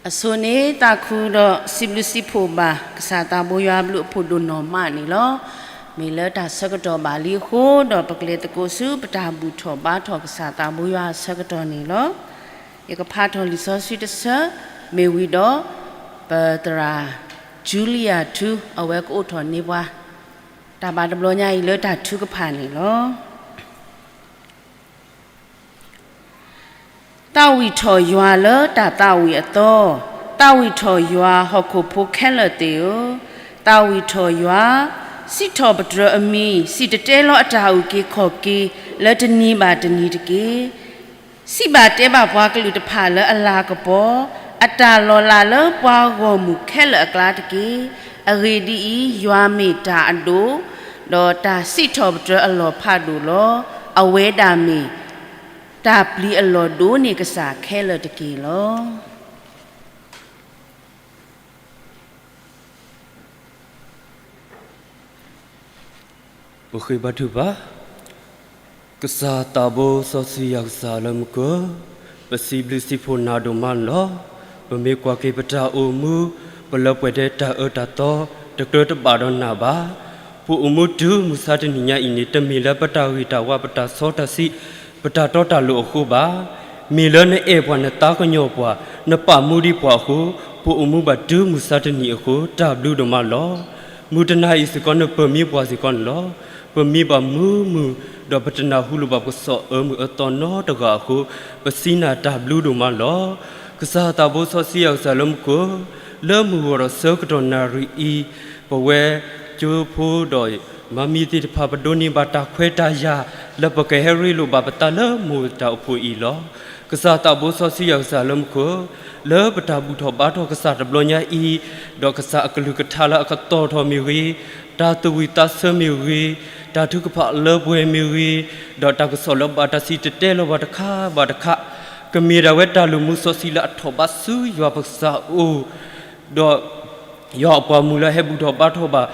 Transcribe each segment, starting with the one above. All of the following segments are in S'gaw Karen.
အဆိန့ၣ် သးခုဒီးစံးဘျုးစံးဖှိၣ်ဘၣ် ကစၢ်သးဘိယွၤအဘျုးအဖှိၣ်ဒိၣ်နီၢ်မးန့ၣ်လီၤ. မ့ၢ်လၢတၢ်ဆၢကတီၢ်ဘၣ်လံအဃိဒီး ပကလဲၤသကိးဆူပတၢ်ဘူၣ်ထီၣ်ဘါထီၣ်ကစၢ်သးဘိယွၤအဆၢကတီၢ်န့ၣ်လီၤ. ယကဖးထီၣ်လံာ်စီဆှံတဆၢ, မ့ၢ်ဝံၤဒီး ပသရၣ် Julia ထူ အဝဲကအိးထီၣ်န့ၢ်ပှၤ တၢ်ဘၣ်တဘျီညါအံၤလၢတၢ်ထုကဖၣ်န့ၣ်လီၤ. သးဝံၣ်ထီၣ်ယွၤလၢတၢ်သးဝံၣ်အသီ, သးဝံၣ်ထီၣ်ယွၤဟီၣ်ခိၣ်ဖိခဲလၢာ်သ့ၣ်ဧၢ, သးဝံၣ်ထီၣ်ယွၤ, စံးထီၣ်ပတြၢၤအမံၤ, စံၣ်တဲၤတဲလီၤအတၢ်အုၣ်က့ၤခီၣ်က့ၤ လၢတနံၤဘၣ်တနံၤတက့ၢ်. စံးဘၣ်တဲဘၣ်ပှၤကလုာ်တဖၣ်လၢအလၤကပီၤ, အတၢ်လီၤလးလၢပှၤဂီၢ်မုၢ်ခဲလၢာ်အကျါတက့ၢ်. အဂ့ၢ်ဒ်အံၤ, ယွၤမ့ၢ်တၢ်အဒိၣ်, ဒီးတၢ်စံးထီၣ်ပတြၢၤအလီၢ်ဖးဒိၣ်လီၤ. အဝဲဒၣ်မ့ၢ် တၢ်ပျံၤအလီၢ်ဒိၣ်န့ၢ်ကစၢ်ခဲလၢာ်တက့ၢ်လီၤ. ပဃ့ဘါထုကဖၣ်, ကစၢ်သးဘိစီဆှံယွၤကစၢ်လၢမူခိၣ်, ပစံးဘျုးစံးဖှိၣ်နၤဒိၣ်မးန့ၣ်လီၤ. ပမ့ၢ်ကွၢ်က့ၤပတၢ်အိၣ်မူ, ပလၢပှဲၤထဲတၢ်အၢတၢ်သီ, တကြၢးတဘၣ်ဒီးနၤဘၣ်. ပအိၣ်မူတုၤမုၢ်ဆါတနံၤညါအံၤန့ၣ် တမ့ၢ်လၢပတၢ်ဂ့ၤတၢ်ဝါ ပတၢ်စီတၢ်ဆှံ ပတၢ်တီတၢ်လိၤအဃိဘၣ်. မ့ၢ်လၢနအဲၣ်ပှၤ နသးကညီၤပှၤ နပာ်မူဒံးပှၤအဃိ ပအိၣ်မူဘၣ်တုၤမုၢ်ဆါတနံၤအဃိ တၢ်ဘျုးဒိၣ်မးလီၤ. မုၢ်တနၤအံၤစ့ၢ်ကီး နပၢၢ်မံပှၤစ့ၢ်ကီးန့ၣ်လီၤ. ပမံဘၣ်မုာ်မုာ် ဒီးပတနၢ်ဟူလိာ်ဘၣ်ပကစီၣ်အၢမုၢ်အသီနီတဂၤအဃိ ပစံးနၤတၢ်ဘျုးဒိၣ်မးလီၤ. ကစၢ်သးဘိစီဆှံယွၤကစၢ်လၢမူခိၣ်, လၢမုၢ်ဂီၤဒီးဆၢကတီၢ်နၣ်ရံၣ်အံၤ ပဝဲကၠိဖိဒီးမၤမံသ့ၣ်တဖၣ် ပဒိးန့ၢ်ဘၣ်တၢ်ခွဲးတၢ်ယာ် လၢပကဟဲရ့လိာ်ဘၣ်ပသးလၢမိၢ်တၢ်အိၣ်ဖှိၣ်အံၤလီၤ. ကစၢ်သးဘိစီဆှံယွၤကစၢ်လၢမူခိၣ်, လၢပတၢ်ဘူၣ်ထီၣ်ဘါထီၣ်ကစၢ်တဘျီညါအံၤ, ဒီးကစၢ်အကလုၢ်ကထါလၢအကတီၢ်ထီၣ်မ့ၢ်ဂ့ၤ, တၢ်သူၣ်ဝံၣ်သးဆၢမ့ၢ်ဂ့ၤ, တၢ်ထုကဖၣ်လၢပှဲၤမ့ၢ်ဂ့ၤ, ဒီးတၢ်ကစီၣ်လၢဘၣ်တၢ်စံၣ်တဲၤတဲလီၤပှၤတခါဘၣ်တခါ, ကမ့ၢ်ဒၣ်ဝဲတၢ်လိာ်မူစီဆှံလၢအထီၣ်ဘးဆူယွၤပကစၢ်အအိၣ်, ဒီး ယွၤအပှၤမုၣ်လၢအဟဲဘူၣ်ထီၣ်ဘါထီၣ်ဘၣ်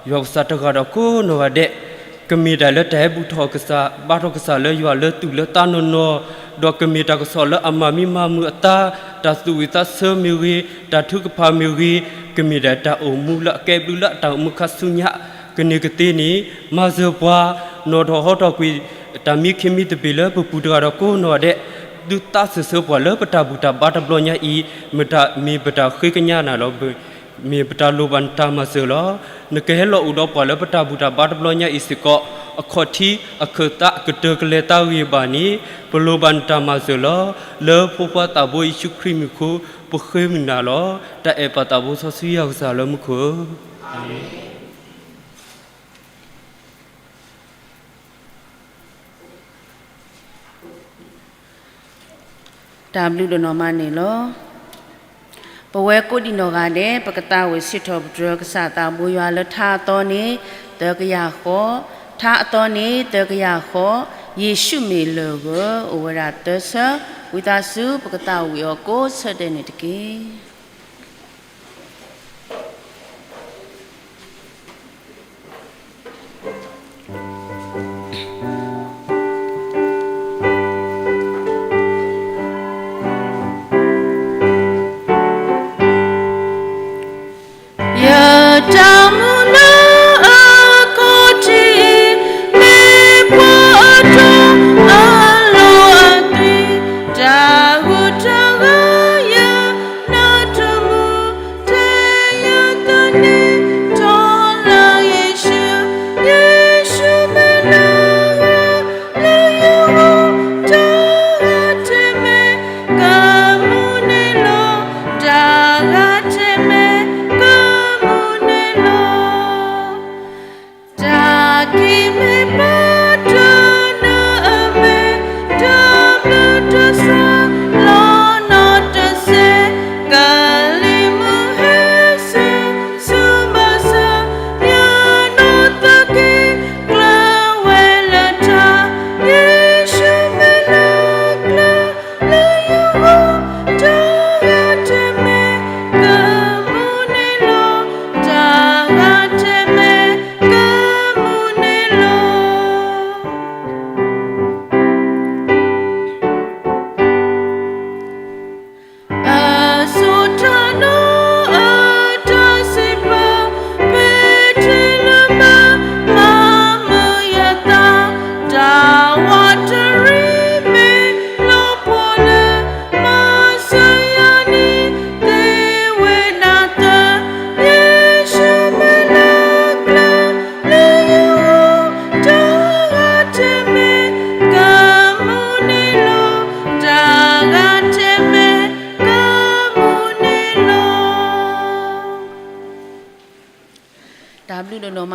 ယွၤကစၢ်တဂၤဒီးကိးနီၢ်ဂၤဒဲး, ကမ့ၢ်ဒၣ်လၢတၢ်ဟဲဘူၣ်ထီၣ်ကစၢ် ဘါထီၣ်ကစၢ်လၢယွၤလၢသူၣ်လၢသးနီၢ်နီၢ်, ဒီးကမ့ၢ်တၢ်ကစီၣ်လၢအမၤမံမၤမုာ်အသး, တၢ်သူၣ်ဝံၣ်သးဆၢမ့ၢ်ဂ့ၤ, တၢ်ထုကဖၣ်မ့ၢ်ဂ့ၤ, ကမ့ၢ်ဒၣ်တၢ်အိၣ်မူလၢအကဲဘျုးလၢအတၢ်အိၣ်မူခါဆူညါ, ကန့ၢ်ကသ့န့ၣ် မၤစၢၤပှၤ, နီၣ်ထီၣ်ဟီထီၣ်ကွံာ် တၢ်မံခ့မံသပ့ၤလၢပပူၤတဂၤဒီးကိးနီၢ်ဂၤဒဲး, သုသးစၢၢ်ဆၢပှၤလၢပတၢ်ဘူၣ်တၢ်ဘါတဘျီညါအံၤ, မ့ၢ်တၢ်မ့ၢ်ပတၢ်ဃ့ကညးနၤလီၤ. မ့ၢ်ပတၢ်လိၣ်ဘၣ်နတၢ်မၤစၢၤလီၤ. နကဟဲလီၤအိၣ်ဒီးပှၤလၢပတၢ်ဘူၣ်တၢ်ဘါတဘျီညါအံၤစ့ၢ်ကီး, အခီၣ်ထံးအခၢၣ်သးကတၢၢ်ကလဲၤသးဂ့ၤဘၣ်န့ၣ်, ပလိၣ်ဘၣ်နတၢ်မၤစၢၤလီၤ. လၢဖိခွါသးဘိယ့ၣ်ၡူးခရံာ်မံၤအဃိ ပဃ့မုာ်နၤလီၤ. တၢ်အဲၣ်ပၢ်သးဘိစီဆှံယွၤကစၢ်လၢမူခိၣ် တၢ်ဘျုးဒိၣ်နီၢ်မးန့ၣ်လီၤ. ပဝဲကိးဒံးနီၢ်ဂၤဒဲး ပကသးဝံၣ်စံးထီၣ်ပတြၢၤ ကစၢ်သးဘိယွၤလၢထါအသီန့ၣ် သၢကယၤဃီ, ထါအသီန့ၣ် သၢကယၤဃီ, ယ့ၣ်ၡူးမ့ၢ်လၢၢ်ဂၢၢ် အိၣ်ဝဲဒၣ်သၢဆၢ, ဝံသးစူၤ ပကသးဝံၣ်အီၤကိးဆၢတဲာ်န့ၣ်တက့ၢ်.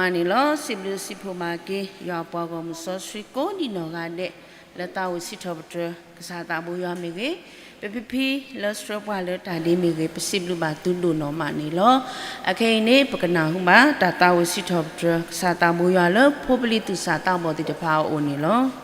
မၤန့ၣ်လီၤ. စံးဘျုးစံးဖှိၣ်မၤက့ၤ ယွၤအပှၤဂီၢ်မုၢ်စီဆှံကိးဒံးနီၢ်ဂၤဒဲး လၢသးအိၣ်စံးထီၣ်ပတြၢၤ ကစၢ်သးဘိယွၤမ့ၢ်ဂ့ၤ, ပဖံဖံလၢဆှၢပှၤလၢတၢ်ဒ့မ့ၢ်ဂ့ၤ, ပစံးဘျုးဘၣ်သုဒိၣ်နီၢ်မးန့ၣ်လီၤ. အခဲအံၤန့ၣ် ပကနၢ်ဟူဘၣ်တၢ်သးအိၣ်စံးထီၣ်ပတြၢၤ ကစၢ်သးဘိယွၤလၢဖိပလံၤသူၣ်စၢ်သးဘီၣ်သ့ၣ်တဖၣ်အအိၣ်န့ၣ်လီၤ.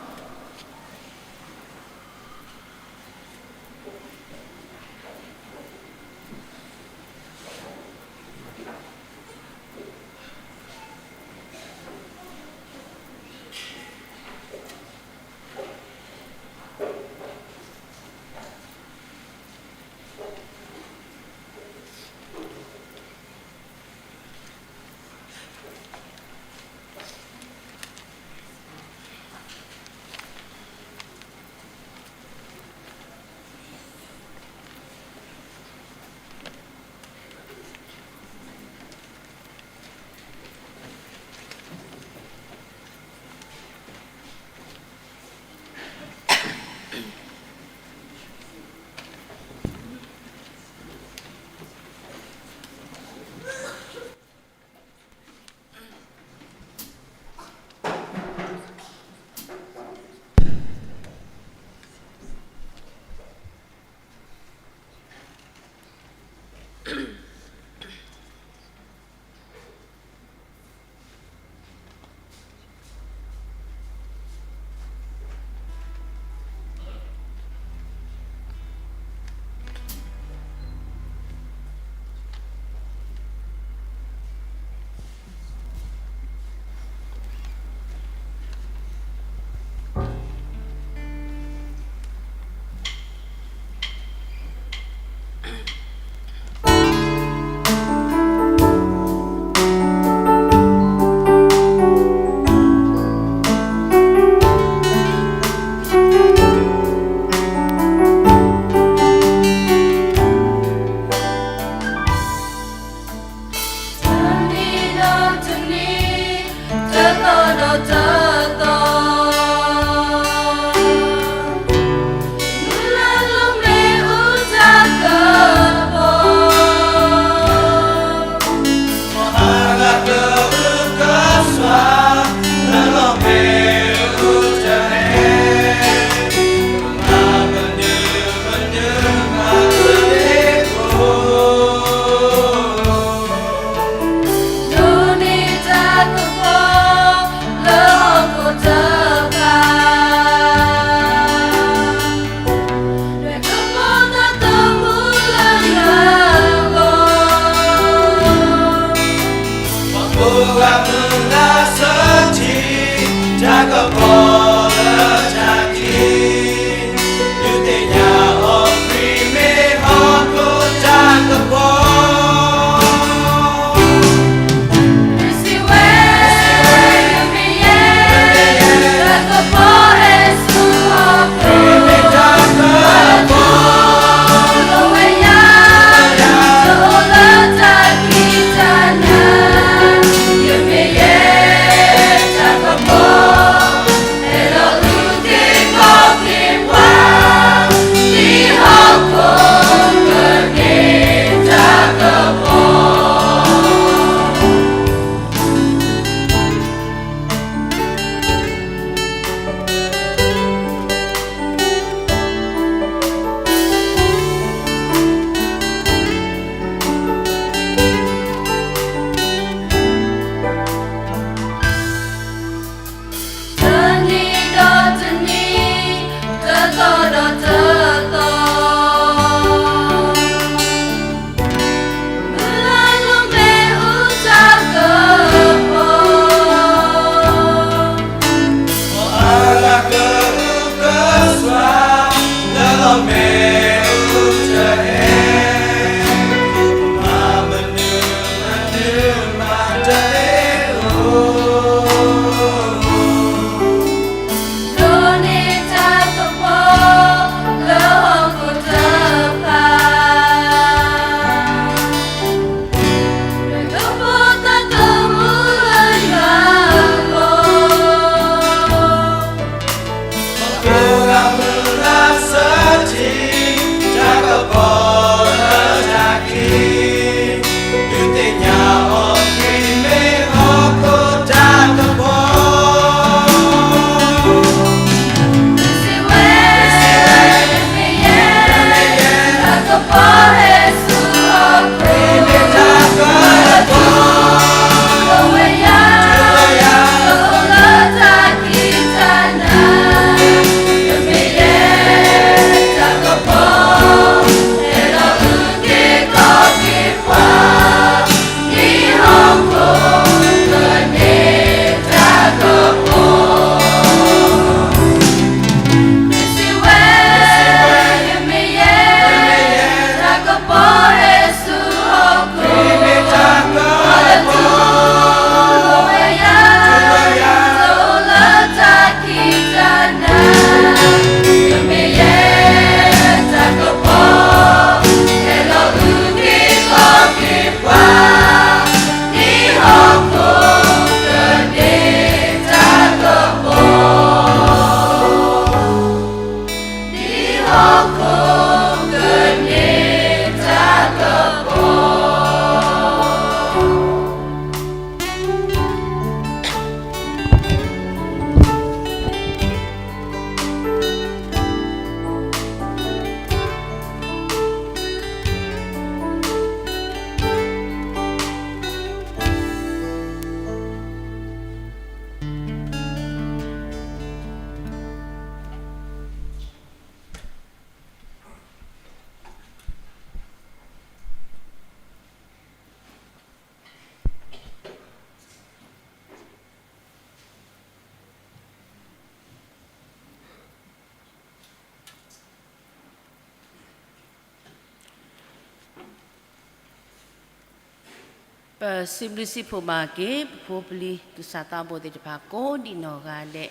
ပစံးဘျုးစံးဖှိၣ်ဘၣ်က့ၤ ပဖိပလံၤကစၢ်သးဘိသ့ၣ်တဖၣ်ကိးဒံးနီၢ်ဂၤဒဲး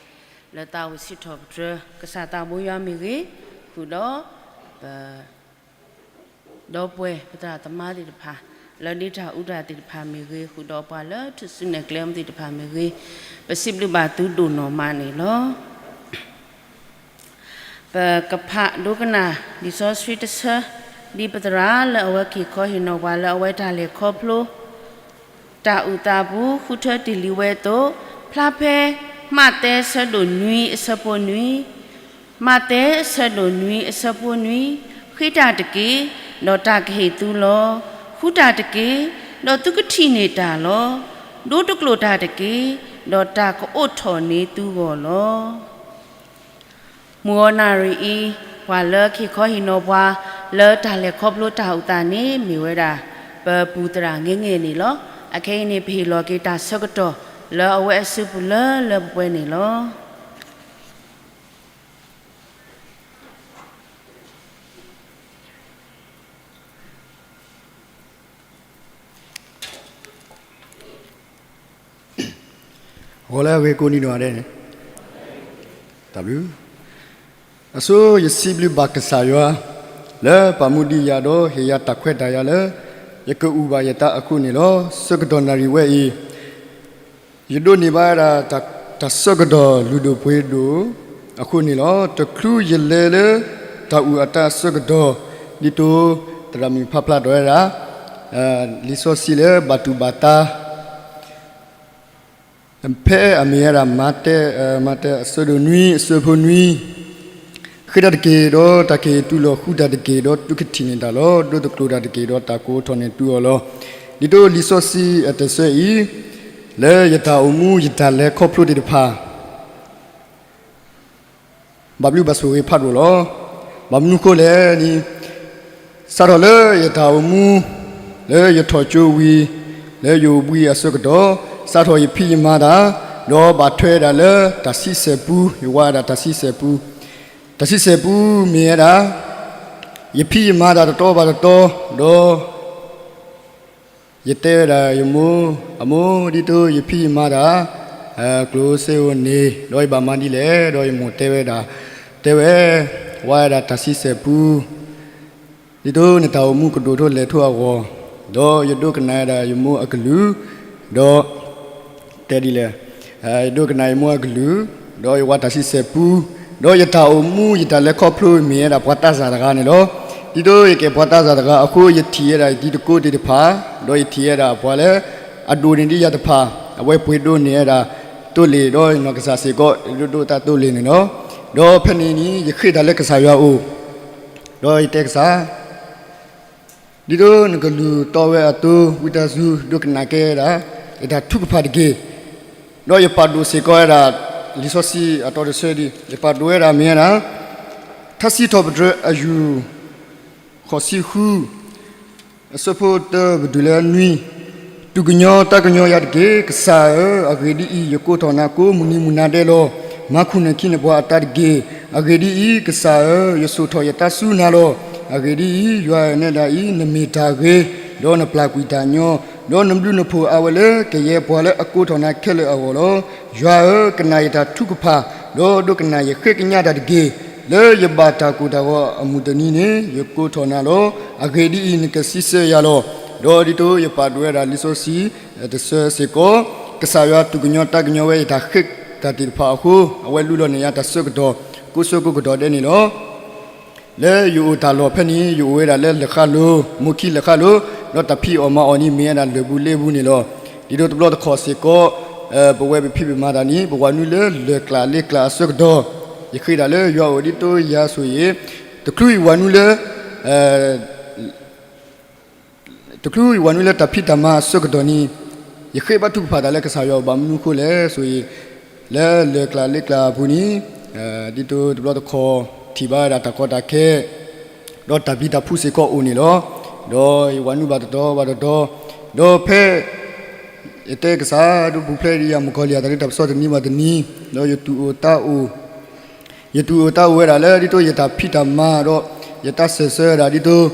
လၢသးအိၣ်စံးထီၣ်ပတြၢၤ ကစၢ်သးဘိယွၤမ့ၢ်ဂ့ၤ, ဃုာ်ဒီး ပ ဒီပုၢ်ဝဲၢ်ပသရၣ်သမါသ့ၣ်တဖၣ် လၢဒ့တၢ်အူတၢ်သ့ၣ်တဖၣ်မ့ၢ်ဂ့ၤ, ဃုာ်ဒီးပှၤလၢထူၣ်စုနဲၣ်ကျဲမုၢ်သ့ၣ်တဖၣ်မ့ၢ်ဂ့ၤ, ပစံးဘျုးဘၣ်သုဒိၣ်နီၢ်မးန့ၣ်လီၤ. ပကဖးဒိကနၣ်လံာ်စီဆှံတဆၢ, ဒ်ပသရၣ်လၢအဝဲက့ၤခီဟ့ၣ်နီၤပှၤလၢအဝဲတၢ်လဲၤခီဖျိ တၢ်အုၣ်သးပူၤ ဃုထၢတ့ၢ်လံဝဲအသိး, ဖျါဖဲမးသဲအဆၢဒိၣ်နွံအဆၢဖိနွံ, မးသဲအဆၢဒိၣ်နွံအဆၢဖိနွံ, ဃ့တၢ်တက့ၢ်, ဒီးတၢ်ကဟ့ၣ်သုလီၤ. ဃုတၢ်တက့ၢ်, ဒီးသုကထံၣ်န့ၢ်တၢ်လီၤ. ဒိတကျိာ်တၢ်တက့ၢ်, ဒီးတၢ်ကအိးထီၣ်န့ၢ်သုဂီၢ်လီၤ. မုၢ်ဂီၤနၣ်ရံၣ်အံၤ ပှၤလၢက့ၤခီဟ့ၣ်နီၤပှၤ လၢတၢ်လဲၤခီဖျိတၢ်အုၣ်သးန့ၣ် မ့ၢ်ဝဲဒၣ် ပပူၤသရၣ်င့ၤင့ၤန့ၣ်လီၤ. အခဲအံၤန့ၣ် ပဟ့ၣ်လီၤက့ၤတၢ်ဆၢကတီၢ် လၢအဝဲအစုပူၤလၢလၢပှဲၤပှဲၤန့ၣ်လီၤ. ဂီၤလၢအဂ့ၤကိးနံၤဒဲးန့ၣ်, တၢ်ဘျုး, အဆိယစံးဘျုးဘၣ်ကစၢ်ယွၤ လၢပာ်မူဒံးယၤဒီးဟ့ၣ်ယၤတၢ်ခွဲးတၢ်ယာ်လၢ ယကအုၣ်ဘၣ်ယသးအဃိန့ၣ်လီၤ. ဆၢကတီၢ်နၣ်ရံၣ်ဝဲအံၤ ယဒိးန့ၢ်ဘၣ်ဝဲဒၣ် တၢ်ဆၢကတီၢ်လုၢ်ဒိၣ်ပှ့ၤဒိၣ်အဃိန့ၣ်လီၤ. တချုးယလဲၤလၢ တၢ်အုၣ်အသးအဆၢကတီၢ် ဒ်သိး သရၣ်မုၣ်ဖးဖျါထီၣ်ဝဲဒၣ် လံာ်စီဆှံလၢဘၣ်တူၢ်ဘၣ်သါ ဖဲအမ့ၢ်ဝဲဒၣ် မးသဲ, မးသဲအဆၢဒိၣ်နွံအဆၢဖိနွံ, ဃ့တၢ်တက့ၢ်ဒီးတၢ်ကဟ့ၣ်သုလီၤ, ဃုတၢ်တက့ၢ်ဒီးသုကထံၣ်န့ၢ်တၢ်လီၤ, ဒိတကျိာ်တၢ်တက့ၢ်ဒီးတၢ်ကအိးထီၣ်န့ၢ်သုအီၤလီၤ. ဒ်သိးလံာ်စီဆှံအတၢ်ဆၢအံၤ လၢယတၢ်အိၣ်မူယတၢ်လဲၤခီဖျိသ့ၣ်တဖၣ် ဘၣ်ဘျုးဘၣ်ဆိၣ်ဂ့ၤဖးဒိၣ်လီၤ. ဘၣ်မနုၤဃိလဲၣ်န့ၣ်, စးထီၣ်လၢယတၢ်အိၣ်မူ လၢယထီၣ်ကၠိဝံၤ လၢယအိၣ်ဘှံးအဆၢကတီၢ်, စးထီၣ်ယဖံးယမၤတၢ်, ဒီးဘၣ်ထွဲဝဲဒၣ်လၢတၢ်ဆံဆဲၣ်ပူ, ယဝၤဝဲဒၣ်တၢ်ဆံဆဲၣ်ပူ, တၢ်ဆံဆဲၣ်ပူမ့ၢ်ဝဲဒၣ် ယဖံးယမၤတၢ်တတီဘၣ်တတီ, ဒီး ယတဲဝဲဒၣ်ယမိၢ်, အမိၢ် ဒ်သိးယဖံးယမၤတၢ် ကျိၣ်စ့အိၣ်န့ၣ် ဒီးယဘၣ်မၤဒ်လဲၣ်, ဒီးယမိၢ်တဲဝဲဒၣ်, တဲဝဲ, ဝၤဝဲဒၣ်တၢ်ဆံဆဲၣ်ပူ, ဒ်သိးနတၢ်အိၣ်မူကဒိၣ်ထီၣ်လဲၢ်ထီၣ်အဂီၢ်, ဒီးယဒိကနၣ်ဝဲဒၣ်ယမိၢ်အကလုၢ်, ဒီး တဲဒ်လဲၣ်, ယဒိကနၣ်ယမိၢ်အကလုၢ်, ဒီးယဝၤတၢ်ဆံဆဲၣ်ပူ, ဒီးယတၢ်အိၣ်မူယတၢ်လဲၤခီဖျိမ့ၢ်ဝဲဒၣ်ပှၤသးစၢ်တဂၤန့ၣ်လီၤ. ဒ်သိးယကဲပှၤသးစၢ်တဂၤအဃိ ယထံၣ်ဝဲဒၣ်ယတံၤသကိးသ့ၣ်တဖၣ်, ဒီးယထံၣ်ဝဲဒၣ်ပှၤလၢ အဒိၣ်န့ၢ်ဒံးယၤတဖၣ်, အဝဲပှ့ၤဒိးန့ၢ်ဝဲဒၣ် သိလ့ၣ် ဒီးယနီၢ်ကစၢ်စ့ၢ်ကီး ယဒိးဒိးသးသိလ့ၣ်န့ၣ်လီၤ. ဒီးဖဲန့ၣ်န့ၣ် ယဃ့တၢ်လၢကစၢ်ယွၤအအိၣ်, ဒီးယတဲကစၢ် ဒ်သိးနကလုၢ်တီဝဲအသိး ဝံသးစူၤဒိကနၣ်ကဲဝဲဒၣ် ယတၢ်ထုကဖၣ်တက့ၢ်. ဒီးယပာ်ဒိၣ်စ့ၢ်ကီးဝဲဒၣ် လံာ်စီဆှံအတီတဆၢဒံး, ယပာ်ဒိၣ်ဝဲဒၣ်မ့ၢ်ဝဲဒၣ် ထါစံးထီၣ်ပတြၢၤအယူၢ် ဃိးဆံဃု အဆၢဖိတၢပတုၤလၢနွံ, သူၣ်ကညီၤသးကညီၤယၤတက့ၢ်, ကစၢ်ဧၢ, အဂ့ၢ်ဒ်အံၤ, ယကိးထီၣ်နၤကိးမုၢ်နံၤမုၢ်နၤဒဲးလီၤ. မၤခူၣ်နၢ်ခံနပှၤအသးတက့ၢ်. အဂ့ၢ်ဒ်အံၤ, ကစၢ်ဧၢ, ယစိာ်ထီၣ်ယသးဆူနၤလီၤ. အဂ့ၢ်ဒ်အံၤ, ယွၤဧၢ, နဲဒၣ်အံၤ နမ့ၢ်တၢ်ဂ့ၤ, ဒီးနပျၢ်ကွံာ်တၢ်ညီ, ဒီးနဘျုးနဖှိၣ်အါဝဲလၢကယဲၢ်ပှၤလၢအကိးထီၣ်နၤခဲလၢာ်အဂီၢ်လီၤ. ယွၤဧၢ, ကနၣ်ယတၢ်ထုကဖၣ်, ဒီးဒိကနၣ်ယဃ့ကညးတၢ်တက့ၢ်. လၢယဘၣ်တၢ်ကိၢ်တၢ်ဂီၤအမုၢ်တနံၤန့ၣ် ယကိးထီၣ်နၤလီၤ. အဂ့ၢ်ဒ်အံၤ, နကစံးဆၢယၤလီၤ. ဒီးဒ်သိးယပာ်ဒိၣ်ဝဲဒၣ်လံာ်စီဆှံတဆၢစ့ၢ်ကီး, ကစၢ်ယွၤသူၣ်ကညီၤသးကညီၤဝဲယတၢ်ဃ့တၢ်သ့ၣ်တဖၣ်အဃိ, အဝဲလူလီၤန့ၢ်ယၤတၢ်ဆၢကတီၢ် ကိးဆၢကိးကတီၢ်ဒဲးန့ၣ်လီၤ. လၢယအိၣ်တၢ်လီၢ်ဖဲန့ၣ် ယအိၣ်ဝဲဒၣ်လၢလၢၢ်ဃါလိၤ, မိၢ်ခံလၢၢ်ဃါလိၤ, ဒီးတၢ်ဖံးအီၣ်မၤအီၣ်န့ၣ် မ့ၢ်ဝဲဒၣ်လၢၢ်ပူၤလ့ပူၤန့ၣ်လီၤ. ဒ်သိးတဘျီတခီၣ်စ့ၢ်ကီး, ပဝဲပဖံးပမၤတၢ်န့ၣ် ပဝၤနုာ်လၢလၢၢ်ကျးလ့ကျးအဆၢကတီၢ်, ယဃ့တၢ်လၢယွၤအအိၣ်ဒ်သိးယၤဆိၣ်ဂ့ၤ, တချုးယဝၤနုာ်လၢ တချုးယဝၤနုာ်လၢတၢ်ဖံးတၢ်မၤအဆၢကတီၢ်န့ၣ်, ယဃ့ဘါထုကဖၣ်တၢ်လၢကစၢ်ယွၤအအိၣ်ဘၣ်မနုၤအဃိလဲၣ်ဆိၣ်ဂ့ၤ, လၢလၢၢ်ကျးလ့ကျးအပူၤန့ၣ်, ဒ်သိးတဘျီတခီၣ်ထံၣ်ဘၣ်ဝဲဒၣ်တၢ်ကီတၢ်ခဲ, ဒီးတၢ်ပျံၤတၢ်ဖုးစ့ၢ်ကီးအိၣ်န့ၣ်လီၤ. ဒီးယဝၤနုာ်ဘၣ်တတီဘၣ်တတီ, ဒီးဖဲ ယတဲကစၢ် ဒိးပူၤဖျဲးဒံးယၤမုၣ်ကီၤလံၢ်အတၢ်ဒုးတၢ်ပစီတနံၤဘၣ်တနံၤ, ဒီးယသူၣ်အိၣ်သးအိၣ်, ယသူၣ်အိၣ်သးအိၣ်ဝဲဒၣ်လၢဒ်သိးယတၢ်ဖံးတၢ်မၤဒီး ယသးစၢၢ်ဆၢဝဲဒၣ်ဒ်သိး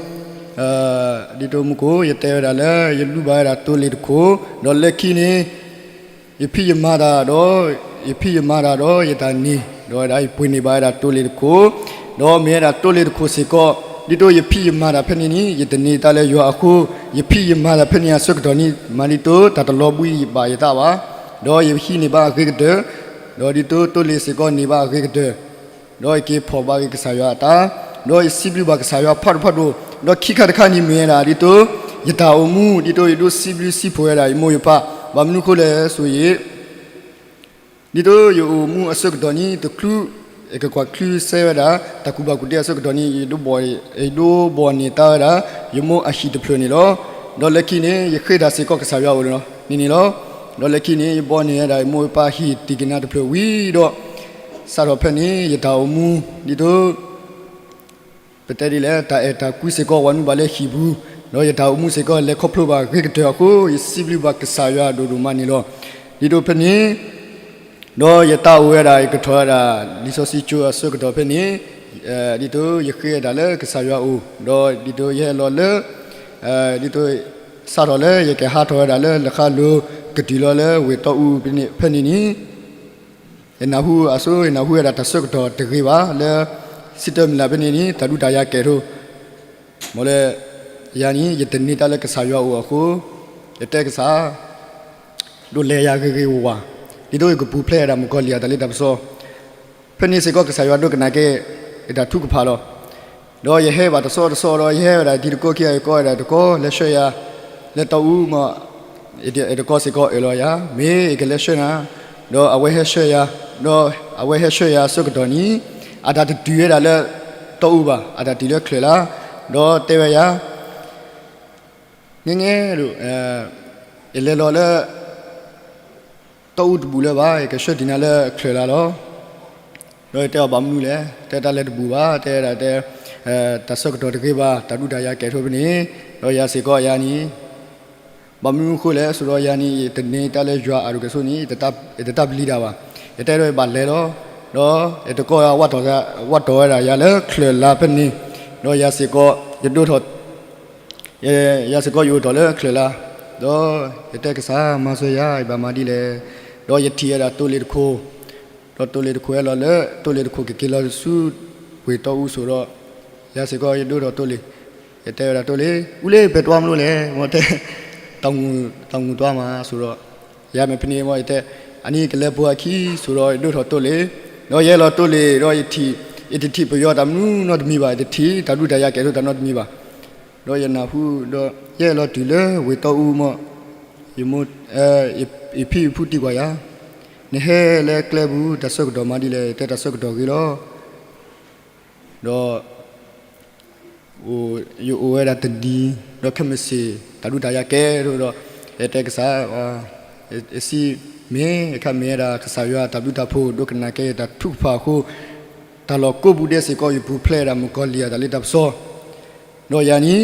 ဒ်သိးမူခိၣ် ယတဲဝဲဒၣ်လၢ ယလူၢ်ဘၣ်ဝဲဒၣ်တိၢ်လ့ၣ်တခိၣ်, ဒီးလၢခံန့ၣ် ယဖံးယမၤတၢ်ဒီး ယဖံးယမၤတၢ်ဒီးယတၢ်န့ၣ်, ဒီးဝဲဒၣ်ယပှ့ၤန့ၢ်ဘၣ်ဝဲဒၣ်တိၢ်လ့ၣ်တခိၣ်, ဒီးမ့ၢ်ဝဲဒၣ်တိၢ်လ့ၣ်တခိၣ်စ့ၢ်ကီး, ဒ်သိးယဖံးယမၤတၢ်ဖဲန့ၣ်န့ၣ် ယတန့ၢ်တၢ်လၢယွၤအဃိ, ယဖံးယမၤတၢ်ဖဲန့ၣ်အဆၢကတီၢ်န့ၣ် မၤဒ်သိးတၢ်တလီၤဘှံးဘၣ်ယသးဘၣ်, ဒီးယဟံးန့ၢ်ဘၣ်အဂ့ၤကတၢၢ်, ဒီးဒ်သိးတိၢ်လ့ၣ်စ့ၢ်ကီးန့ၢ်ဘၣ်အဂ့ၤကတၢၢ် ဒီးယက့ၤဖီၣ်ဘၣ်က့ၤကစၢ်ယွၤအတၢ်, ဒီးယစံးဘျုးဘၣ်ကစၢ်ယွၤဖးဒိၣ်ဖးဒိၣ်, ဒီးခံခါတခါန့ၣ်မ့ၢ်ဝဲဒၣ်ဒ်သိး ယတၢ်အိၣ်မူ ဒ်သိးယဒိးစံးဘျုးစံးဖှိၣ်ဝဲဒၣ် ယမိၢ်ယပၢ်, ဘၣ်မနုၤဃိလဲၣ်ဆိၣ်ဂ့ၤ, ဒ်သိးယအိၣ်မူအဆၢကတီၢ်န့ၣ် တချုး ယကကွၢ်ချုးစဲဝဲဒၣ် တၢ်ကူၣ်ဘၣ်ကူၣ်သ့အဆၢကတီၢ်န့ၣ် ယဒိးဘှီၣ်န့ၢ်တၢ်ဝဲဒၣ် ယမိၢ်အဟံၣ်တဖျၢၣ်န့ၣ်လီၤ. ဒီးလၢခံန့ၣ် ယဃ့တၢ်စ့ၢ်ကီးကစၢ်ယွၤအအိၣ်န့ၣ်လီၤန့ၣ်န့ၣ်လီၤ. ဒီးလၢခံန့ၣ် ယဘှီၣ်န့ၢ်ဝဲဒၣ် ယမိၢ်ယပၢ်ဟံၣ်တံၢ်က့ၤနၤတဖျၢၣ်ဝံၤဒီး စးထီၣ်ဖဲန့ၣ် ယတၢ်အိၣ်မူ ဒ်သိး ပတဲဒ်လဲၣ် တၢ်အဲၣ်တၢ်ကွံစ့ၢ်ကီး ဝၤနုာ်ဘၣ်လၢဟံၣ်ပူၤ, ဒီးယတၢ်အိၣ်မူစ့ၢ်ကီး လဲၤခီဖျိဘၣ်ဂ့ၤကတၢၢ်အဃိ ယစံးဘျုးဘၣ်ကစၢ်ယွၤဒိၣ်ဒိၣ်မးန့ၣ်လီၤ. ဒ်သိးဖဲန့ၣ် ဒီးယတၢ်အိၣ်ဝဲဒၣ် ယကထီၣ်ဝဲဒၣ် လံာ်စီဆှံကၠိအဆၢကတီၢ်ဖဲန့ၣ်, ဒ်သိးယဃ့ဝဲဒၣ်လၢကစၢ်ယွၤအအိၣ်, ဒီးဒ်သိးယဟဲလီၤလၢ ဒ်သိး စးထီၣ်လၢယကဟးထီၣ်ဝဲဒၣ်လၢလၢဃါလိၤ ကတုၤလီၤလၢဝ့ၢ်တီအူဖဲန့ၣ်န့ၣ် ယနၢ်ဟူအဆိ ယနၢ်ဟူဝဲဒၣ်တၢ်ဆၢကတီၢ်တဂ့ၤဘၣ်လၢ စံးတၢ်မုၢ်လၢ်ဖဲန့ၣ်န့ၣ် တၢ်ဒုးတၢ်ယၤကဲၣ်ထိ မ့ၢ်လၢ ယၤန့ၣ် ယတန့ၢ်တၢ်လၢကစၢ်ယွၤအအိၣ်အဃိ ယတဲကစၢ် ဒိးလဲယၤဂ့ၤဂ့ၤဝါဝါ, ဒ်သိးယကပူၤဖျဲးဝဲဒၣ်မုၣ်ကီၤလံၢ်အတၢ်လ့တၢ်ပစီ ဖဲန့ၣ်စ့ၢ်ကီး ကစၢ်ယွၤဒိကနၣ်က့ၤ ယတၢ်ထုကဖၣ်လီၤ. ဒီးယဟဲဘၣ်တဆီတဆီဒီး ယဟဲဝဲဒၣ်တံၤသကိးခံဂၤ ယကိးဝဲဒၣ်တကိး လဲၤဆှၢယၤ လၢတီအူမး, ယတကိးစ့ၢ်ကီးအၢၣ်လီၤယၤ မ့ၢ်ယကလဲၤဆှၢနၤ, ဒီးအဝဲဟဲဆှၢယၤ, ဒီးအဝဲဟဲဆှၢယၤအဆၢကတီၢ်န့ၣ် အတၢ်တတုၤဝဲဒၣ်လၢတီအူဘၣ်, အတၢ်တုၤလၢချၢၣ်လါ, ဒီးတဲဝဲယၤ ငဲငဲဒိၣ်, ယလဲၤလီၤလၢ တီအူတဘူၣ်လၢၤဘၣ်, ယကဆှၢတ့ၢ်နၤလၢချၢၣ်လါလီၤ. ဒီးယတဲအီၤဘၣ်မနုၤလဲၣ်, တဲတၢ်လဲၤတဘူၣ်ဘၣ်, တဲဒၣ်တဲ တၢ်ဆၢကတီၢ်တဂ့ၤဘၣ်, တၢ်ဒုးတၢ်ယၤကဲၣ်ထိဖဲန့ၣ်, ဒီးယၤစ့ၢ်ကီးယၤန့ၣ် ဘၣ်မနုၤအဃိလဲၣ် ဆိဒီးယၤန့ၣ် ယတန့ၢ်တၢ်လၢယွၤအဒိၣ်ကဲၣ်ဆိးန့ၣ် ယတတၢ်ပျံၤတၢ်ဘၣ်, ယတဲဒီးယဘၣ်လဲၤလီၤ. ဒီးယတကိးဝဲ ဝးတီၢ်ဝဲဒၣ်ယၤလၢချၢၣ်လါဖဲန့ၣ်, ဒီးယၤစ့ၢ်ကီး ယဒိၣ်ထီၣ် ယၤစ့ၢ်ကီးယအိၣ်ထီၣ်လၢချၢၣ်လါ, ဒီးယတဲကစၢ်မၤစၢၤယၤ ယဘၣ်မၤဒ်လဲၣ်, ဒီးယထံၣ်ဝဲဒၣ်တိၢ်လ့ၣ်တခိၣ်, ဒီးတိၢ်လ့ၣ်တခိၣ်ဟဲလီၤလၢ တိၢ်လ့ၣ်တခိၣ်ကက့ၤလီၤဆူ ဝ့ၢ်တီအူဆိးဒီး, ယၤစ့ၢ်ကီးယဒိၣ်ထီၣ်တိၢ်လ့ၣ်, ယတဲဝဲဒၣ်တိၢ်လ့ၣ် အူလ့ပှဲၤတွါမနုၤလဲၣ်, မ့ၢ်တဲ တၢ်မူၤတွါမးဆိးဒီး, ယၤမ့ၢ်ဖဲန့ၣ်မ့ၢ်ယတဲ, အနံၤကလဲၤပိာ်အခံဆိးဒီး ယဒိၣ်ထီၣ်တိၢ်လ့ၣ်, ဒီးယဟဲလီၤတိၢ်လ့ၣ် ဒီးယထံၣ်, ယတထံၣ်ပယီၤတၢ်မနုၤနီတမံၤဘၣ်, ယတထံၣ်တၢ်ဒုးတၢ်ယၤကဲၣ်ထိတၢ်နီတမံၤဘၣ်. ဒီးယနၢ်ဟူ, ဒီးယဟဲလီၤတုၤလၢဝ့ၢ်တီအူမး, ယမိၢ်, ယဖံယဖုသံကွၢ်ယၤ, နဟဲလၢကျဲပူၤ တၢ်ဆၢကတီၢ်မၤဒ်လဲၣ်, ယတဲတၢ်ဆၢကတီၢ်ဂ့ၤလီၤ. ဒီး ယအိၣ်ဝဲဒၣ်တနံၤ, ဒီးခဲမုၢ်ဆ့ၣ် တၢ်ဒုးတၢ်ယၤကဲၣ်ဒိၣ်ဒီး, ယတဲကစၢ်, ယစံး, မ့ၢ်အခါမ့ၢ်ဝဲဒၣ်ကစၢ်ယွၤတၢ်ဘျုးတၢ်ဖှိၣ် ဒိကနၣ်က့ၤယတၢ်ထုကဖၣ်အဃိ, တၢ်လီၢ်ကိးပူၤဒဲးစ့ၢ်ကီး ယပူၤဖျဲးဝဲဒၣ်မုၣ်ကီၤလံၢ်အတၢ်လ့တၢ်ပစီ ဒီးယၤန့ၣ်,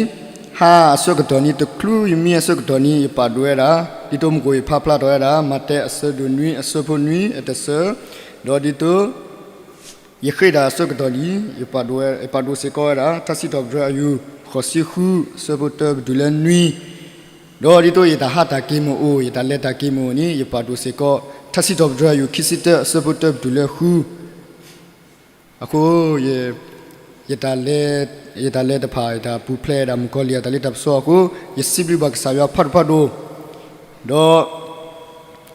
ဟါအဆၢကတီၢ်န့ၣ် တချုးယမံအဆၢကတီၢ်န့ၣ် ယပာ်ဒိၣ်ဝဲဒၣ်, ဒ်သိးမုၢ်ကိၣ်ယဖးဖျါထီၣ်ဝဲဒၣ် မးသဲအဆၢဒိၣ်နွံ အဆၢဖိနွံ အတဆၢ, ဒီးဒ်သိး ယဃ့တၢ်အဆၢကတီၢ်န့ၣ် ယပာ်ဒိၣ်စ့ၢ်ကီးဝဲဒၣ် ထါစံးထီၣ်ပတြၢၤအယူၢ် ဃိးဆံဃု အဆၢဖိတၢပတုၤလၢနွံ, ဒီးဒ်သိးယတၢ်ဟးတၢ်က့ၤမ့ၢ်အိၣ် ယတၢ်လဲၤတၢ်က့ၤမ့ၢ်အိၣ်န့ၣ် ယပာ်ဒိၣ်စ့ၢ်ကီး ထါစံးထီၣ်ပတြၢၤအယူၢ် ခံဆံတၢ အဆၢဖိတၢပတုၤလၢဃု အဃိ ယတၢ်လဲၤတဖၣ် ယတၢ်ပူၤဖျဲးဝဲဒၣ်မုၣ်ကီၤလံၢ်အတၢ်လ့တၢ်ပစီအဃိ ယစံးဘျုးဘၣ်ကစၢ်ယွၤဖးဒိၣ်ဖးဒိၣ်,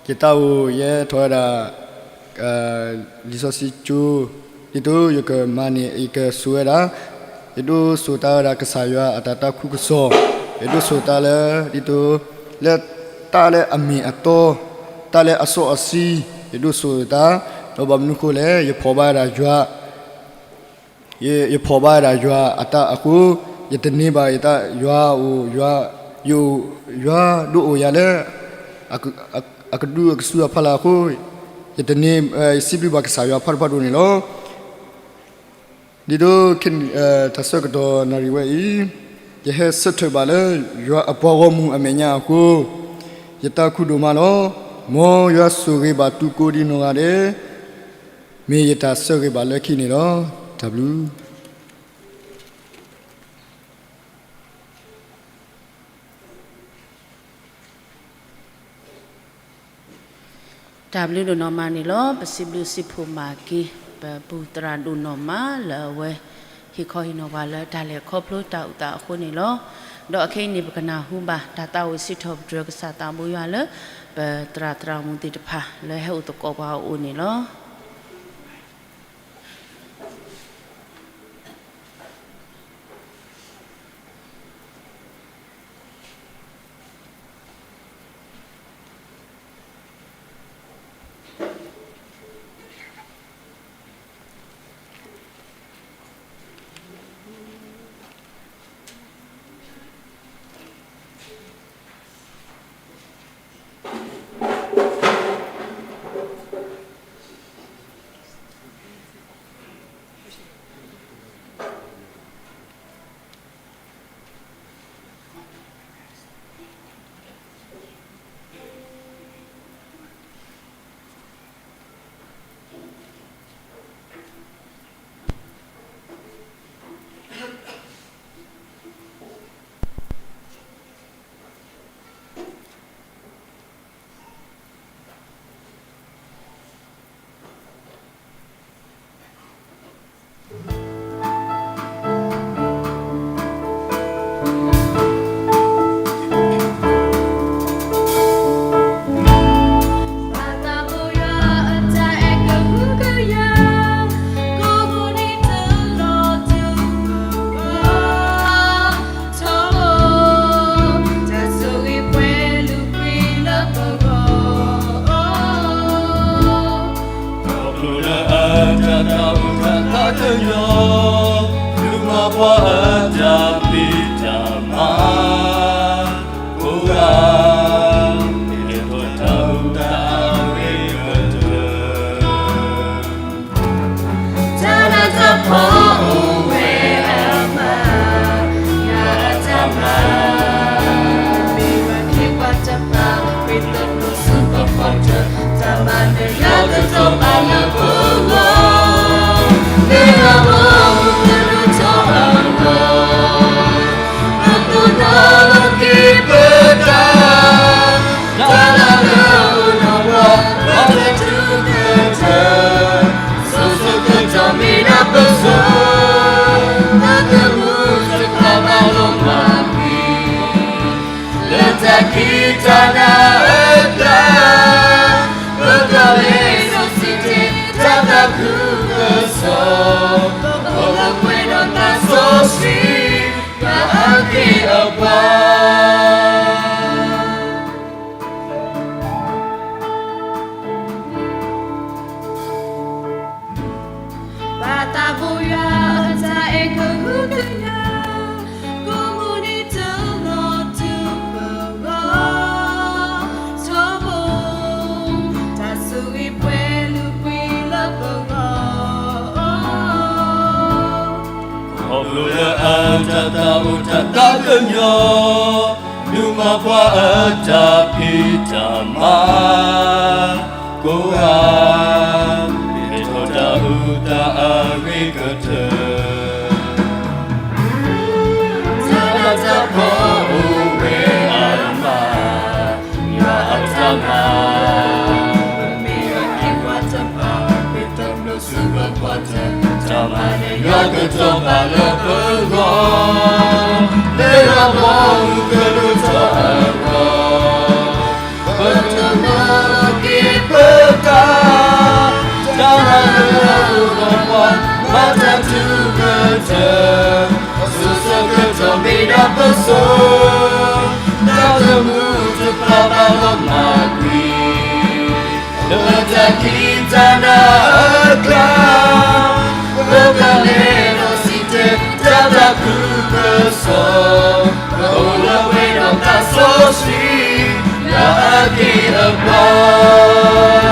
ဒီး ယတၢ်အိၣ်ယဲထီၣ်ဝဲဒၣ် လံာ်စီဆှံကၠိ ဒ်သိးယကမၤန့ၢ် ယကစိာ်ဝဲဒၣ်, ယဒိးစိာ်တၢ်ဝဲဒၣ်ကစၢ်ယွၤအတၢ်တၢ်ခုကစီၣ်, ယဒိးစိာ်တၢ်လၢ ဒ်သိး လၢတၢ်လၢအမ့ၢ်အတီ, တၢ်လၢအစီအဆှံ, ယဒိးစိာ်တၢ်, ဒီးဘၣ်မနုၤဃိလဲၣ် ယဖီၣ်ဘၣ်ဝဲဒၣ်ယွၤ ယဖီၣ်ဘၣ်ဝဲဒၣ်ယွၤအတၢ်အဃိ, ယတန့ၢ်ဘၣ်ယတၢ်ယွၤအိၣ်, ယအိၣ်, ယွၤဒိးအိၣ်ယၤလၢ အကဒူအကစုအဖီလာ်အဃိ, ယတန့ၢ်, ယစံးဘျုးဘၣ်ကစၢ်ယွၤဖးဒိၣ်ဖးဒိၣ်န့ၣ်လီၤ. ဒ်သိး တၢ်ဆၢကတီၢ်နၣ်ရံၣ်ဝဲအံၤ, ယဟဲဆၢထၢၣ်ဘၣ်လၢ ယွၤအပှၤဂီၢ်မုၢ်အမဲာ်ညါအဃိ, ယတၢ်ခုၣ်ဒိၣ်မးလီၤ. မ်ယွၤဆိၣ်ဂ့ၤဘၣ်သုကိးဒံနီၢ်ဂၤဒဲး, မ့ၢ်ယတၢ်ဆၢဂ့ၤဘၣ်လၢခံန့ၣ်လီၤ. တၢ်ဘျုး တၢ်ဘျုးဒိၣ်နီၢ်မးန့ၣ်လီၤ. ပစံးဘျုးစံးဖှိၣ်မၤက့ၤ ပပူၤသရၣ်ဒိၣ်နီၢ်မးလၢအဝဲ ဟ့ၣ်ခီဟ့ၣ်နီၤပှၤလၢတၢ်လဲၤခီဖျိတၢ်အိၣ်သးအဃိန့ၣ်လီၤ. ဒီးအခဲအံၤန့ၣ် ပကနၢ်ဟူဘၣ် တၢ်သးဝံၣ်စံးထီၣ်ပတြၢၤကစၢ်သးဘိယွၤလၢ ပသရၣ်သရၣ်မုၣ်သ့ၣ်တဖၣ် လၢဟဲအိၣ်သကိးပှၤအအိၣ်န့ၣ်လီၤ.ခီဖျိလၢအတၢ်သးအိၣ်တၢ်သးကညီၤ ဒုးမၤပှၤအတၢ်ဖံးတၢ်မၤ ကိးဂၤ ဟ့ၣ်ထီၣ်တၢ်အိၣ်တၢ်အဂ့ၤကတၢၢ် တၢ်နးတၢ်ဖှီၣ်အိၣ်ဝဲအါမး ယွၤအတၢ်မၤ မ့ၢ်ဘၣ်က့ၤပှၤတဖၣ် ပှ့ၤတဖျိဆူပဖီတၢၣ် တၢ်မၤနၢၤယွၤကတီၤပာ်လၢပဂီၢ် လၢယွၤအဘီအမုၢ်ကဒိၣ်ထီၣ်အဂီၢ် ပသိၣ်လိက့ၤပတၢ် တၢ်လၢအအိၣ်ဒီးပှၤ ဘၣ်တၢ်ထုကဖၢ စိၤစိၤကတီၢ်မ့ၢ်ဒၣ်ပစိၤ ပသုးမုၢ်တဖၣ်ဘၣ်လီၤမၢ်ကွံာ် လၢတၢ်ခံးတၢ်နၤအကျါ ပကလဲၤစီဆှံတဲ တၢ်သးခုကစီၣ် ပအိၣ်လၢပှဲၤဒီးသးစီဆှံ ယွၤအက့ၢ်အပှၤ ဘၣ်သးဘိယွၤအတၢ်အဲၣ်ကဟုကယာ် ကိးမုၢ်နံၤ တုၤလီၤတုၤပဂီၢ် ထီဘိ တၢ်ဆိၣ်ဂ့ၤပှဲၤလုၢ်ကွံာ်လၢပဂီၢ် ခီဖျိလၢအတၢ်သးအိၣ်တၢ်သးကညီၤ ဒုးမၤပှၤအတၢ်ဖံးတၢ်မၤ ကိးဂၤ ဟ့ၣ်ထီၣ်တၢ်အိၣ်တၢ်အဂ့ၤကတၢၢ် တၢ်နးတၢ်ဖှီၣ်အိၣ်ဝဲအါမး ယွၤအတၢ်မၤ မ့ၢ်ဘၣ်က့ၤပှၤတဖၣ် ပှ့ၤတဖျိဆူပဖီတၢၣ် တၢ်မၤနၢၤယွၤကတီၤပာ်လၢပဂီၢ် လၢယွၤအဘီအမုၢ်ကဒိၣ်ထီၣ်အဂီၢ် ပသိၣ်လိက့ၤပတၢ် တၢ်လၢအအိၣ်ဒီးပှၤ ဘၣ်တၢ်ထုကဖၢ စိၤစိၤကတီၢ်မ့ၢ်ဒၣ်ပစိၤ တၢ်သးမုၢ်တဖၣ်ဘၣ်လီၤမၢ်ကွံာ် လၢတၢ်ခံးတၢ်နၤအကျါ ပကလဲၤဒီးစံၣ်တဲၤ တၢ်သးခုကစီၣ် ပအိၣ်လၢပှဲၤဒီးသးစီဆှံ ယွၤအက့ၢ်အပှၤ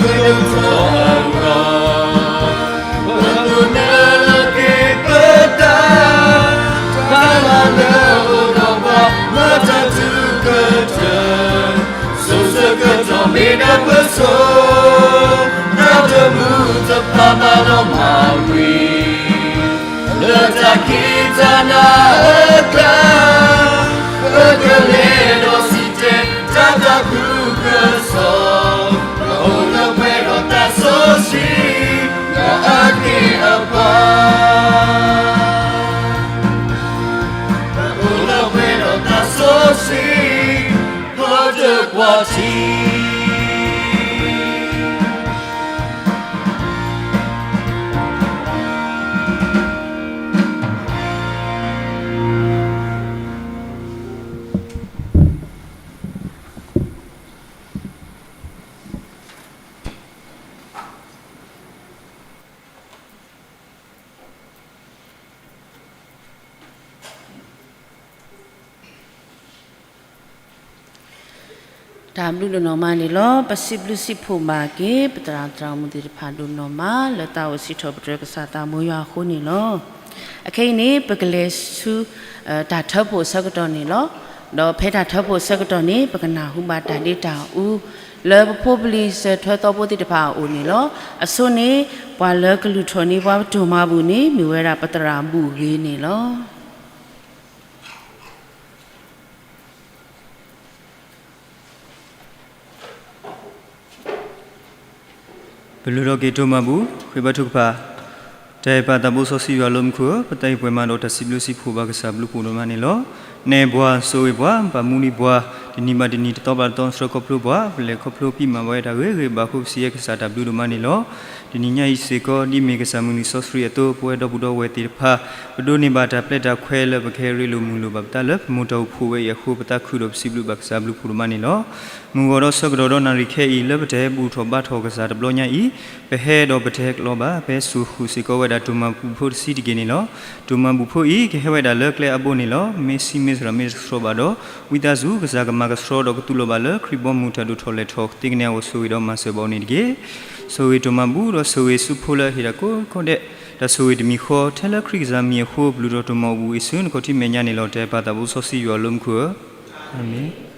ပကထီၣ်အဂီၢ်, ပကနၢလၢက့ၤပတၢ်, တၢ်လၢလၢအိၣ်ဒီးပှၤလၢတၢ်ထုကတၢၢ်, စိၤဆၢကတီၢ်မ့ၢ်ဒၣ်ပစိၤ, တၢ်တမူတဖၣ်ဘၣ်လီၤမၢ်ဝံၤ လၢတၢ်ခံးတၢ်နၤအကျါ, ပကလဲၤဒီးစံၣ်တဲၤတၢ်သးခုကစီၣ်, ပအိၣ်လၢပှဲၤဒီးတၢ်စီဆှံ, ဒီးအက့ၢ်အဂီၤ, ပအိၣ်လၢပှဲၤဒီးတၢ်စီဆှံ, ဖီတကွၢ်ထံ တၢ်ဘျုးဒိၣ်နီၢ်မးန့ၣ်လီၤ. ပစံးဘျုးစံးဖှိၣ်ဘၣ်က့ၤ ပသရၣ်သရၣ်မုၣ်သ့ၣ်တဖၣ်ဒိၣ်နီၢ်မး လၢတၢ်အိၣ်စံးထီၣ်ပတြၢၤကစၢ်သးမိယွၤအဃိန့ၣ်လီၤ. အခဲအံၤန့ၣ် ပကလဲၤဆူ တၢ်ထၢဖှိၣ်အဆၢကတီၢ်န့ၣ်လီၤ. ဒီးဖဲတၢ်ထၢဖှိၣ်အဆၢကတီၢ်န့ၣ် ပကနၢ်ဟူဘၣ်တၢ်ဒ့တၢ်အူ လၢပဖိပလံၤစၢၤထွဲသီဖိသ့ၣ်တဖၣ်အအိၣ်န့ၣ်လီၤ. အဆိန့ၣ် ပှၤလၢကလုၢ်ထီၣ်န့ၢ်ပှၤပတိၢ်မၤဘူၣ်န့ၣ် မ့ၢ်ဝဲဒၣ်ပသရၣ်ဘူၣ်ဂ့ၤန့ၣ်လီၤ. ပလုၢ်ထီၣ်က့ၤတိၢ်မၤဘူၣ် ဃ့ဘါထုကဖၣ်, တၢ်အဲၣ်ပၢ်သးဘိစီဆှံယွၤလၢမူခိၣ်ဧၢ, ပသးအံၤပှဲၤမးဒီးတၢ်စံးဘျုးစံးဖှိၣ်ဘၣ်ကစၢ်ဘျုးဖှိၣ်ဒိၣ်မးန့ၣ်လီၤ. နဲၣ်ပှၤ, စိာ်ဝ့ၤပှၤ, ပာ်မူဒံးပှၤ, တနံၤဘၣ်တနံၤတသီဘၣ်တသီဆှၢခီဖျိပှၤ, ပလဲၤခီဖျိပံးမၤဘၣ်ဝဲတၢ်ဂ့ၤဂ့ၤဘၣ်အဃိ ပစံးယဲကစၢ်တၢ်ဘျုးဒိၣ်မးန့ၣ်လီၤ. တနံၤညါအံၤစ့ၢ်ကီး ဒ်မ့ၢ်ကစၢ်မုၢ်နံၤစီဆှံအသိး ပဝဲဒီပုၢ်ဒီဝဲၢ်သ့ၣ်တဖၣ် ပဒိးန့ၢ်ဘၣ်တၢ်ပျဲတၢ်ခွဲးလၢပကဟဲရ့လိာ်မုာ်လိာ်ဘၣ်ပသးလၢ ပမိၢ်တၢ်အိၣ်ဖှိၣ်ဝဲအံၤအဃိ ပသးခုဒီးပစံးဘျုးဘၣ်ကစၢ်ဘျုးဖှိၣ်ဒိၣ်မးန့ၣ်လီၤ. မုၢ်ဂီၤဒီးဆၢကတီၢ်ဒီးနၣ်ရံၣ်ခဲအံၤ လၢပတဟဲဘူၣ်ထီၣ်ဘါထီၣ်ကစၢ်တဘျီညါအံၤ, ပဟဲဒီးပတဟဲကလီဘၣ်, ပဟဲစိာ်ဃုာ်စ့ၢ်ကီးဝဲဒၣ်တိၢ်မၤဘူၣ်ဖိတဆံတက့ၢ်န့ၣ်လီၤ. တိၢ်မၤဘူၣ်ဖိအံၤ ကဟဲဝဲဒၣ်လၢကျဲအဘိန့ၣ်လီၤ. မ့ၢ်ဆံးမ့ၢ်သရၣ်မ့ၢ်တဆှီဘၣ်ဒီး ဝံသးစူၤ ကစၢ်ကမၤကဆှီဒီးကသူၣ်လီၤဘၣ်လၢခရံာ်ဘီမုၢ်တၢ်ဒိၣ်ထီၣ်လဲၢ်ထီၣ်သ့ကန့ၢ်အဂီၢ် ဆိၣ်ဂ့ၤဒီးမၤစၢၤဘၣ်အီၤန့ၣ်တက့ၢ်. ဆိၣ်ဂ့ၤတိၢ်မၤဘူၣ်ဒီးဆိၣ်ဂ့ၤဆူဖိလၢအဟ့ၣ်တၢ်ကိးဂၤဒဲး တၢ်ဆိၣ်ဂ့ၤတမံၤဃီ ထဲလၢခရံာ်ကစၢ်မံၤအဃိ ပလုၢ်ထီၣ်တိၢ်မၤဘူၣ်အံၤဆူနခီၣ်ထံးမဲာ်ညါန့ၣ်လီၤ. တၢ်အဲၣ်ပၢ်သးဘိစီဆှံယွၤလၢမူခိၣ်ဧၢ, အၤမ့ၣ်.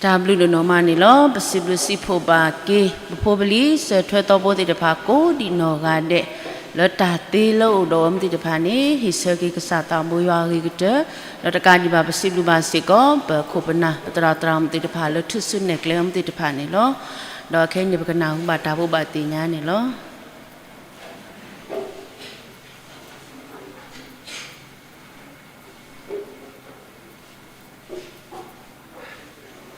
တၢ်ဘျုးဒိၣ်နီၢ်မးန့ၣ်လီၤ. ပစံးဘျုးစံးဖှိၣ်ဘၣ်က့ၤ ပဖိပလံၤ စၢၤထွဲသီဖိသ့ၣ်တဖၣ်ကိးဒံးနီၢ်ဂၤဒဲး လၢတၢ်သ့လၢအိၣ်ဒီးအဝဲသ့ၣ်တဖၣ်န့ၣ် ဟ့ၣ်ဆၢက့ၤကစၢ်သးဘိယွၤအဂ့ၤကတၢၢ်, ဒီးတကးဒံးဘၣ်ပစံးဘျုးဘၣ်စ့ၢ်ကီး ပခိၣ်ပနၢ် ပသရၣ်သရၣ်မုၣ်သ့ၣ်တဖၣ်လၢထူၣ်စုနဲၣ်ကျဲအဝဲသ့ၣ်တဖၣ်န့ၣ်လီၤ. ဒီးခဲအံၤန့ၣ် ပကနၢ်ဟူဘၣ်တၢ်ဘိးဘၣ်သ့ၣ်ညါန့ၣ်လီၤ.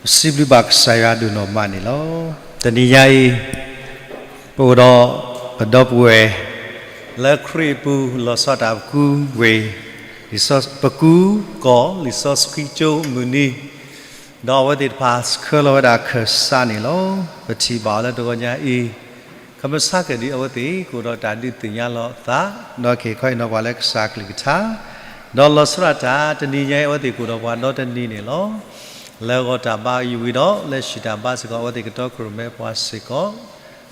ပစံးဘျုးဘၣ်ကစၢ်ယွၤဒိၣ်နီၢ်မးန့ၣ်လီၤ. တနံၤညါအံၤ ပအိၣ်ဒီးပဒီပုၢ်ဝဲၢ် လၢခရံာ်အပူၤ လီၤဆီဒၣ်တၢ်ပကူဝ့ၢ် ပကူကီၢ်လံာ်စီဆှံကၠိမုၢ်နံၤ, ဒီးအဝဲသ့ၣ်တဖၣ်ဆှၢလီၤဝဲဒၣ်ခၢၣ်စးန့ၣ်လီၤ. ပထံၣ်ဘၣ်အီၤလၢတဂီၤညါအံၤ ခမဆါကဒံးအဝဲသ့ၣ် ကအိၣ်ဒီးတၢ်ဒုးသ့ၣ်ညါလီၤအသး ဒီးကဟ့ၣ်ခီဟ့ၣ်နီၤပှၤလၢကစၢ်အကလုၢ်ကထါ, ဒီးလီၤဆီဒၣ်တၢ် တနံၤညါအံၤ အဝဲသ့ၣ်ကအိၣ်ဒီးပှၤဒီတနံၤန့ၣ်လီၤ. လၢဂီၤတၢ်ဘါယူၤဝံၤဒီး လၢဟံၣ်တၢ်ဘါစ့ၢ်ကီး အဝဲသ့ၣ်ကတီခိၣ်ရိၣ်မဲပှၤစ့ၢ်က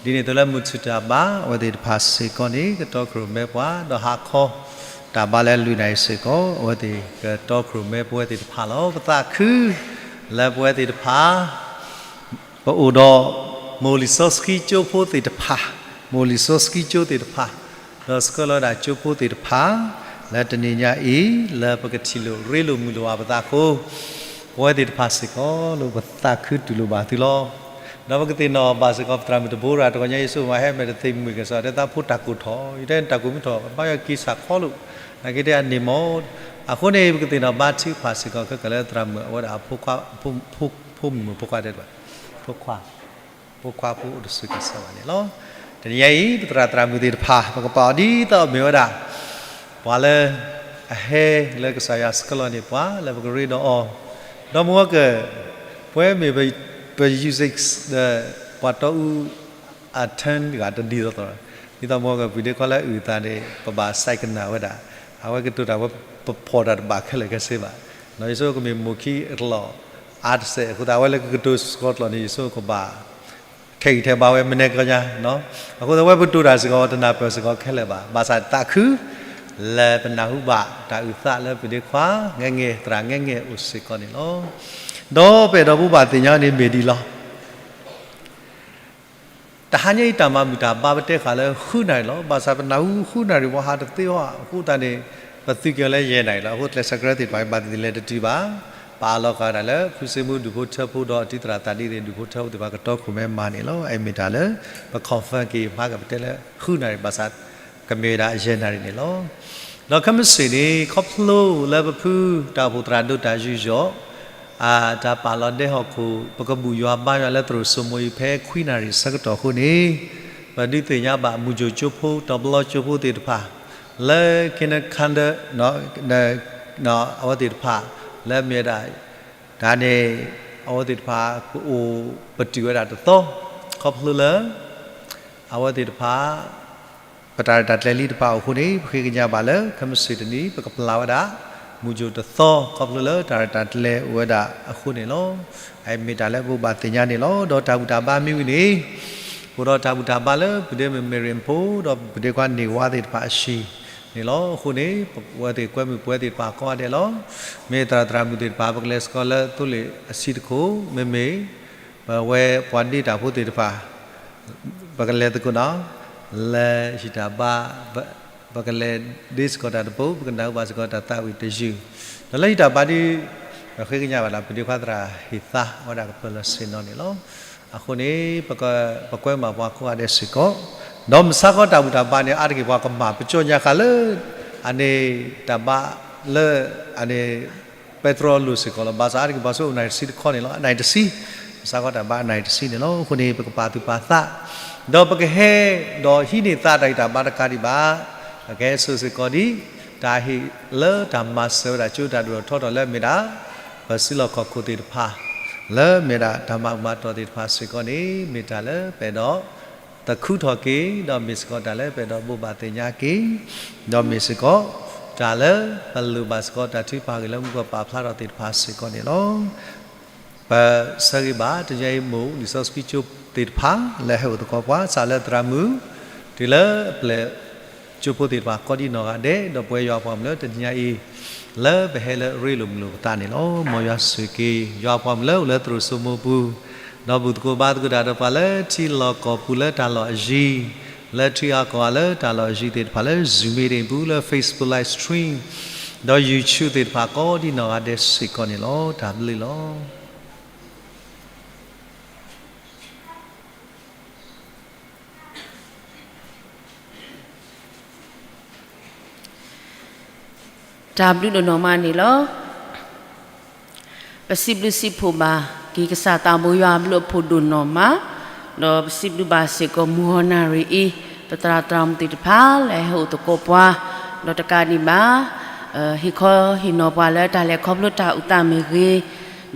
ီး, ဒ်န့ၣ်အသိးလၢမုၢ်ထူၣ်တၢ်ဘါ အဝဲသ့ၣ်တဖၣ်စ့ၢ်ကီးန့ၣ် ကတီခိၣ်ရိၣ်မဲပှၤ, ဒီးဟါခီတၢ်ဘါလၢအလုၢ်နၢ်အံၤစ့ၢ်ကီး အဝဲသ့ၣ်ကတီခိၣ်ရိၣ်မဲပဝဲသ့ၣ်တဖၣ်လီၤ. ပသးခု လၢပဝဲသ့ၣ်တဖၣ် ပအိၣ်ဒီး မိၢ်လံာ်စီဆှံကၠိဖိသ့ၣ်တဖၣ်, မိၢ်လံာ်စီဆှံကၠိသ့ၣ်တဖၣ်, ဒီးဆှၢလီၤဝဲဒၣ်ကၠိဖိသ့ၣ်တဖၣ် လၢတနံၤညါအံၤ လၢပကထံၣ်လိာ်ရ့လိာ်မုာ်လိာ်ဘၣ်ပသးအဃိ, ပဝဲသ့ၣ်တဖၣ်စ့ၢ်ကီးလိာ်ပသးခုတူၢ်လိာ်ဘၣ်သုလီၤ. ဒီးပကသ့ၣ်နီၣ်ဘၣ်စ့ၢ်ကီး ပသရၣ်မုၣ်တဘိရၤ တဂီၤညါအံၤ ယဆိကမိၣ်ဟဲမ့ၢ်တသ့ၣ်မုၢ်ကစီၣ် တဲသးဖိတၢ်ကိၢ်ထီၣ်, ယတဲတၢ်ကိၢ်မ့ၢ်ထီၣ် ဘါယွၤက့ၤဆၣ်ခီလိာ်, နာ်က့တဲအန့ၣ်မ့ၢ်, အဃိန့ၣ် ပကသ့ၣ်နီၣ်ဘါထုကဖၣ်စ့ၢ်ကီးခဲကနံၣ်လၢသရၣ်မုၣ်အဝဲဒၣ် ဖိမုၣ်ဖိခွါတဲတဘၣ်, ဖိခွါ, ဖိခွါဖိအိၣ်တဆူးကဆၢဘၣ်န့ၣ်လီၤ. တနံၤညါအံၤ ပသရၣ်သရၣ်မုၣ်သ့ၣ်တဖၣ် ပကပာ်အီၤဒ်သိးအမ့ၢ်ဝဲဒၣ် ပှၤလၢအဟဲလၢကစၢ်ယွၤဆှၢလီၤန့ၢ်ပှၤ လၢပကရ့ဒီးအီၤ, ဒီးမ့ၢ်ဝဲက ပဝဲမ့ၢ်ပ ပ usage ဒီး ပှၤတီအူ အ turn တဂၤတဒ်သိးသိး, ဒ်သိးမ့ၢ်ဝဲက ပှၤဒ့ခွါလၢအုၣ်သးန့ၣ် ပဘၣ် စဲးကနၣ် ဝဲဒၣ်, အဝဲကတိၤတၢ်ဝဲ ပဖီၣ်တၢ်တဘၣ်ခဲလၢာ်ခဲဆ့ဘၣ်. ယဆိကမိၣ်ကမ့ၢ်မိၢ်ခံအကျိာ်အါတစဲးအဃိသတး အဝဲလၢကကတိၤစှီၤကျိာ်န့ၣ် ယဆိကမိၣ်ကဘၣ် ခဲအံၤထဲဘၣ်ဝဲမနုၤကညီ, အဃိသတးဝဲပတိၤတၢ်စ့ၢ်ကီး တနၢ်ပၢၢ်စ့ၢ်ကီးခဲလၢာ်ဘၣ်, ဘၣ်ဆၣ်သးခု လၢပနၢ်ဟူဘၣ်တၢ်အုၣ်သးလၢပှၤဒ့ခွါ ငဲငဲ သရၣ်ငဲငဲအိၣ်စ့ၢ်ကီးန့ၣ်လီၤ. ဒီးပအဲၣ်ဒိးဘိးဘၣ်သ့ၣ်ညါန့ၣ်မ့ၢ်ဒ်လီၤ. တဟါညါအံၤတၢ်မၤမုာ်တၢ်ဘါပတဲဃာ်လၢဃုနၣ်ရံၣ်လီၤ. ဘၣ်ဆၣ်ပနၢ်ဟူဃုနၣ်ရံၣ်ပှၤဟးတသ့အီၤအဃိသတးန့ၣ် ပသုးက့ၤအီၤလၢယဲၢ်နၣ်ရံၣ်လီၤ. အဃိကျဲးစၢးကရၢသ့ၣ်တဖၣ် ဘၣ်သ့ၣ်သ့ၣ်လဲၤတတုၤဘၣ်, ပအးလီၤဃာ်ဝဲဒၣ်လၢ ဖုစ့မူဒူၣ်ဖိထၢဖိဒီးတံၤသရၣ်သးဒ့သ့ၣ်ဒူၣ်ဖိထၢဖိသ့ၣ်တဖၣ်ကတီခိၣ်ရိၣ်မဲမၤန့ၣ်လီၤ. အအံၤမ့ၢ်တၢ်လၢ ပ confirm က့ၤ မၤကပတဲလၢဃုနၣ်ရံၣ် ဘၣ်ဆၣ် ကမ့ၢ်ဝဲဒၣ်ယဲၢ်နၣ်ရံၣ်န့ၣ်လီၤ. ဒီးခဲမုၢ်ဆ့ၣ်န့ၣ် ခီဖျိလၢပဖုတၢ်အိၣ်ဖှိၣ်သရၣ်ဒိၣ်တၢ်ယူးယီၣ် အတၢ်ပာ်လီၤဒဲဟီၣ်ခိၣ် ပကဘူၣ်ယွၤဘါယွၤလၢသရိာ်စိမိၤအံၤဖဲခွံနၣ်ရံၣ်ဆၢကတီၢ်အဃိန့ၣ် ပဒုးသ့ၣ်ညါဘၣ်မုၢ်ကိၣ်ကၠိဖိ တီၤပလီကၠိဖိသ့ၣ်တဖၣ် လၢ kindergarten အဝဲသ့ၣ်တဖၣ် လၢမ့ၢ်ဝဲဒၣ် တၢ်န့ၣ် အဝဲသ့ၣ်တဖၣ်ကအိၣ်ပတုာ်ဝဲဒၣ်တသီ ခီဖျိလၢ အဝဲသ့ၣ်တဖၣ် ပတၢ်ရဲၣ်တၢ်ကျဲၤလံတဖၣ်အိၣ်အဃိန့ၣ် ပဃ့ကညးဘၣ်လၢ ခဲမုၢ်ဆ့ၣ်တနံၤ ပကပျၢ်ဝဲဒၣ် မုၢ်ကိၣ်တသီ ခီဖျိလၢတၢ်ရဲၣ်တၢ်ကျဲၤအိၣ်ဝဲဒၣ်အဃိန့ၣ်လီၤ. အအံၤမ့ၢ်တၢ်လၢပဘၣ်သ့ၣ်ညါန့ၣ်လီၤ. ဒီးတၢ်ဘူၣ်တၢ်ဘါမ့ၢ်ဝံၤန့ၣ် အိၣ်ဒီးတၢ်ဘူၣ်တၢ်ဘါလၢ ပဒ့မုၣ်မ့ၢ်ရ့ၣ်ဖိ ဒီးပဒ့ခွါန့ၢ်ဝါသ့ၣ်တဖၣ်အဟံၣ်န့ၣ်လီၤ. အဃိန့ၣ် ပဝဲသ့ၣ်ကွဲမုာ်ပဝဲသ့ၣ်တဖၣ်ကိးဂၤဒဲးလီၤ. မ့ၢ်သရၣ်သရၣ်မုၣ်သ့ၣ်တဖၣ် ပကလဲၤစ့ၢ်ကီးလၢသိလ့ၣ်အဆံတခိၣ် မ့မ့ၢ် ပဝဲပှၤဒ့တၢ်ဖိသ့ၣ်တဖၣ် ပကလဲၤသကိးနီၤ လၢဟံၣ်တၢ်ဘါ ပကလဲၤဒ့စ့ၢ်ကီးတၢ်တပိၤ ပကနၢ်ဟူဘၣ်စ့ၢ်ကီးတၢ်သးဝံၣ်တယုၢ် ဒီးလၢဟံၣ်တၢ်ဘါဒ် ပဃ့ကညးဘၣ်လၢ ပဒ့ခွါသရၣ်ဟ့ၣ်သါဝဲဒၣ်ကပၢၤလီၢ်ဆ့ၣ်နီၤန့ၣ်လီၤ. အဃိန့ၣ် ပကွဲမုာ်ပှၤကိးဂၤဒဲးစ့ၢ်ကီး ဒီးမုၢ်ဆါခီတၢ်ဘူၣ်တၢ်ဘါန့ၣ် အါတက့ၢ်ပှၤကမၤပကၠီညါဃာ်လၢ အန့ၣ် တၢ်ဘါလၢ အန့ၣ် ပဲတြီလိၤစ့ၢ်ကီးလီၤ. ဘၣ်ဆၣ်အါတက့ၢ်ပှၤဆိကမိၣ်နၣ်ရံၣ်တဆံတခီန့ၣ်လီၤ. အနၣ်ရံၣ်တဆံ မုၢ်ဆါခီတၢ်ဘါအနၣ်ရံၣ်တဆံန့ၣ်လီၤ. အဃိန့ၣ် ပကပာ်သူၣ်ပာ်သး ဒီးပကဟဲ ဒီးဟံးန့ၢ်သးတၢ်ဂံၢ်တၢ်ဘါတကးဒံးဘၣ် ပကဟဲစိာ်စ့ၢ်ကီးဒ် တၢ်ဟ့ၣ်လၢတၢ်မၤစၢၤဝဲဒၣ်ကၠိတၢ်ဒိၣ်ထီၣ်ထီထီၣ်လၢမ့ၢ်ဒၣ် ပစုလီၢ်ခီၣ်ခိၣ်သ့ၣ်တဖၣ် လၢမ့ၢ်ဒၣ်တၢ်မၤအၢမၤတီၢ်သ့ၣ်တဖၣ်စ့ၢ်ကီးန့ၣ် မ့ၢ်တၢ်လၢပအဲၣ်ဒိး သခူထီၣ်က့ၤ ဒီးမ့ၢ်စ့ၢ်ကီးတၢ်လၢပအဲၣ်ဒိးဘိးဘၣ်သ့ၣ်ညါက့ၤ ဒီးမ့ၢ်စ့ၢ်ကီး တၢ်လၢပလိၣ်ဘၣ်စ့ၢ်ကီးတၢ်ထုကဖၣ်ဂ့ၢ်လၢမူခိၣ်ပာ်ဖျါထီၣ်သ့ၣ်တဖၣ်စ့ၢ်ကီးန့ၣ်လီၤ. ပဆၢဂ့ၤဘၣ် တနံၤအံၤ မိၢ်လံာ်စီဆှံကၠိသ့ၣ်တဖၣ် လၢဟဲအိၣ်သကိးပှၤ စးလၢသရၣ်မုၣ် တုၤလၢအပျဲၢ်ကၠိဖိသ့ၣ်တဖၣ် ကိးဒံနီၢ်ဂၤဒဲး ဒီးပဝဲယွၤပှၤမုၣ်လၢတနံၤအံၤ လၢပဟဲလၢအရ့လိာ်မုာ်လိာ်ပသးန့ၣ်လီၤ. မ်ယွၤဆိၣ်ဂ့ၤက့ၤ ယွၤပှၤမုၣ်လၢအိၣ်လၢသရိာ်စိမိပူၤ, ဒီးဘူၣ်သကိးဘါသကိးတၢ်ဒီးပှၤလၢထံလီၢ်ကီၢ်ပူၤလၢတၢ်လီၢ်အယံၤ, လၢထံအကီၢ်လၢတၢ်လီၢ်အယံၤသ့ၣ်တဖၣ်လၢ Zoom meeting ပူၤ လၢ Facebook live stream ဒီး YouTube သ့ၣ်တဖၣ်ကိးဒံနီၢ်ဂၤဒဲးစ့ၢ်ကီးန့ၣ်လီၤ. တၢ်ဘျုးလီၤ. တၢ်ဘျုးဒိၣ်နီၢ်မးန့ၣ်လီၤ. ပစံးဘျုးစံးဖှိၣ်ဘၣ်က့ၤကစၢ်သးဘိယွၤအဘျုးအဖှိၣ်ဒိၣ်နီၢ်မး, ဒီးပစံးဘျုးဘၣ်စ့ၢ်ကီးမုၢ်ဂီၤနၣ်ရံၣ်အံၤ ပသရၣ်သရၣ်မုၣ်သ့ၣ်တဖၣ်လၢဟဲအိၣ်သကိးပှၤ, ဒီးတကးဒံးဘၣ် ဟ့ၣ်ခီဟ့ၣ်နီၤပှၤလၢတၢ်လဲၤခီဖျိတၢ်အုၣ်သးမ့ၢ်ဂ့ၤ,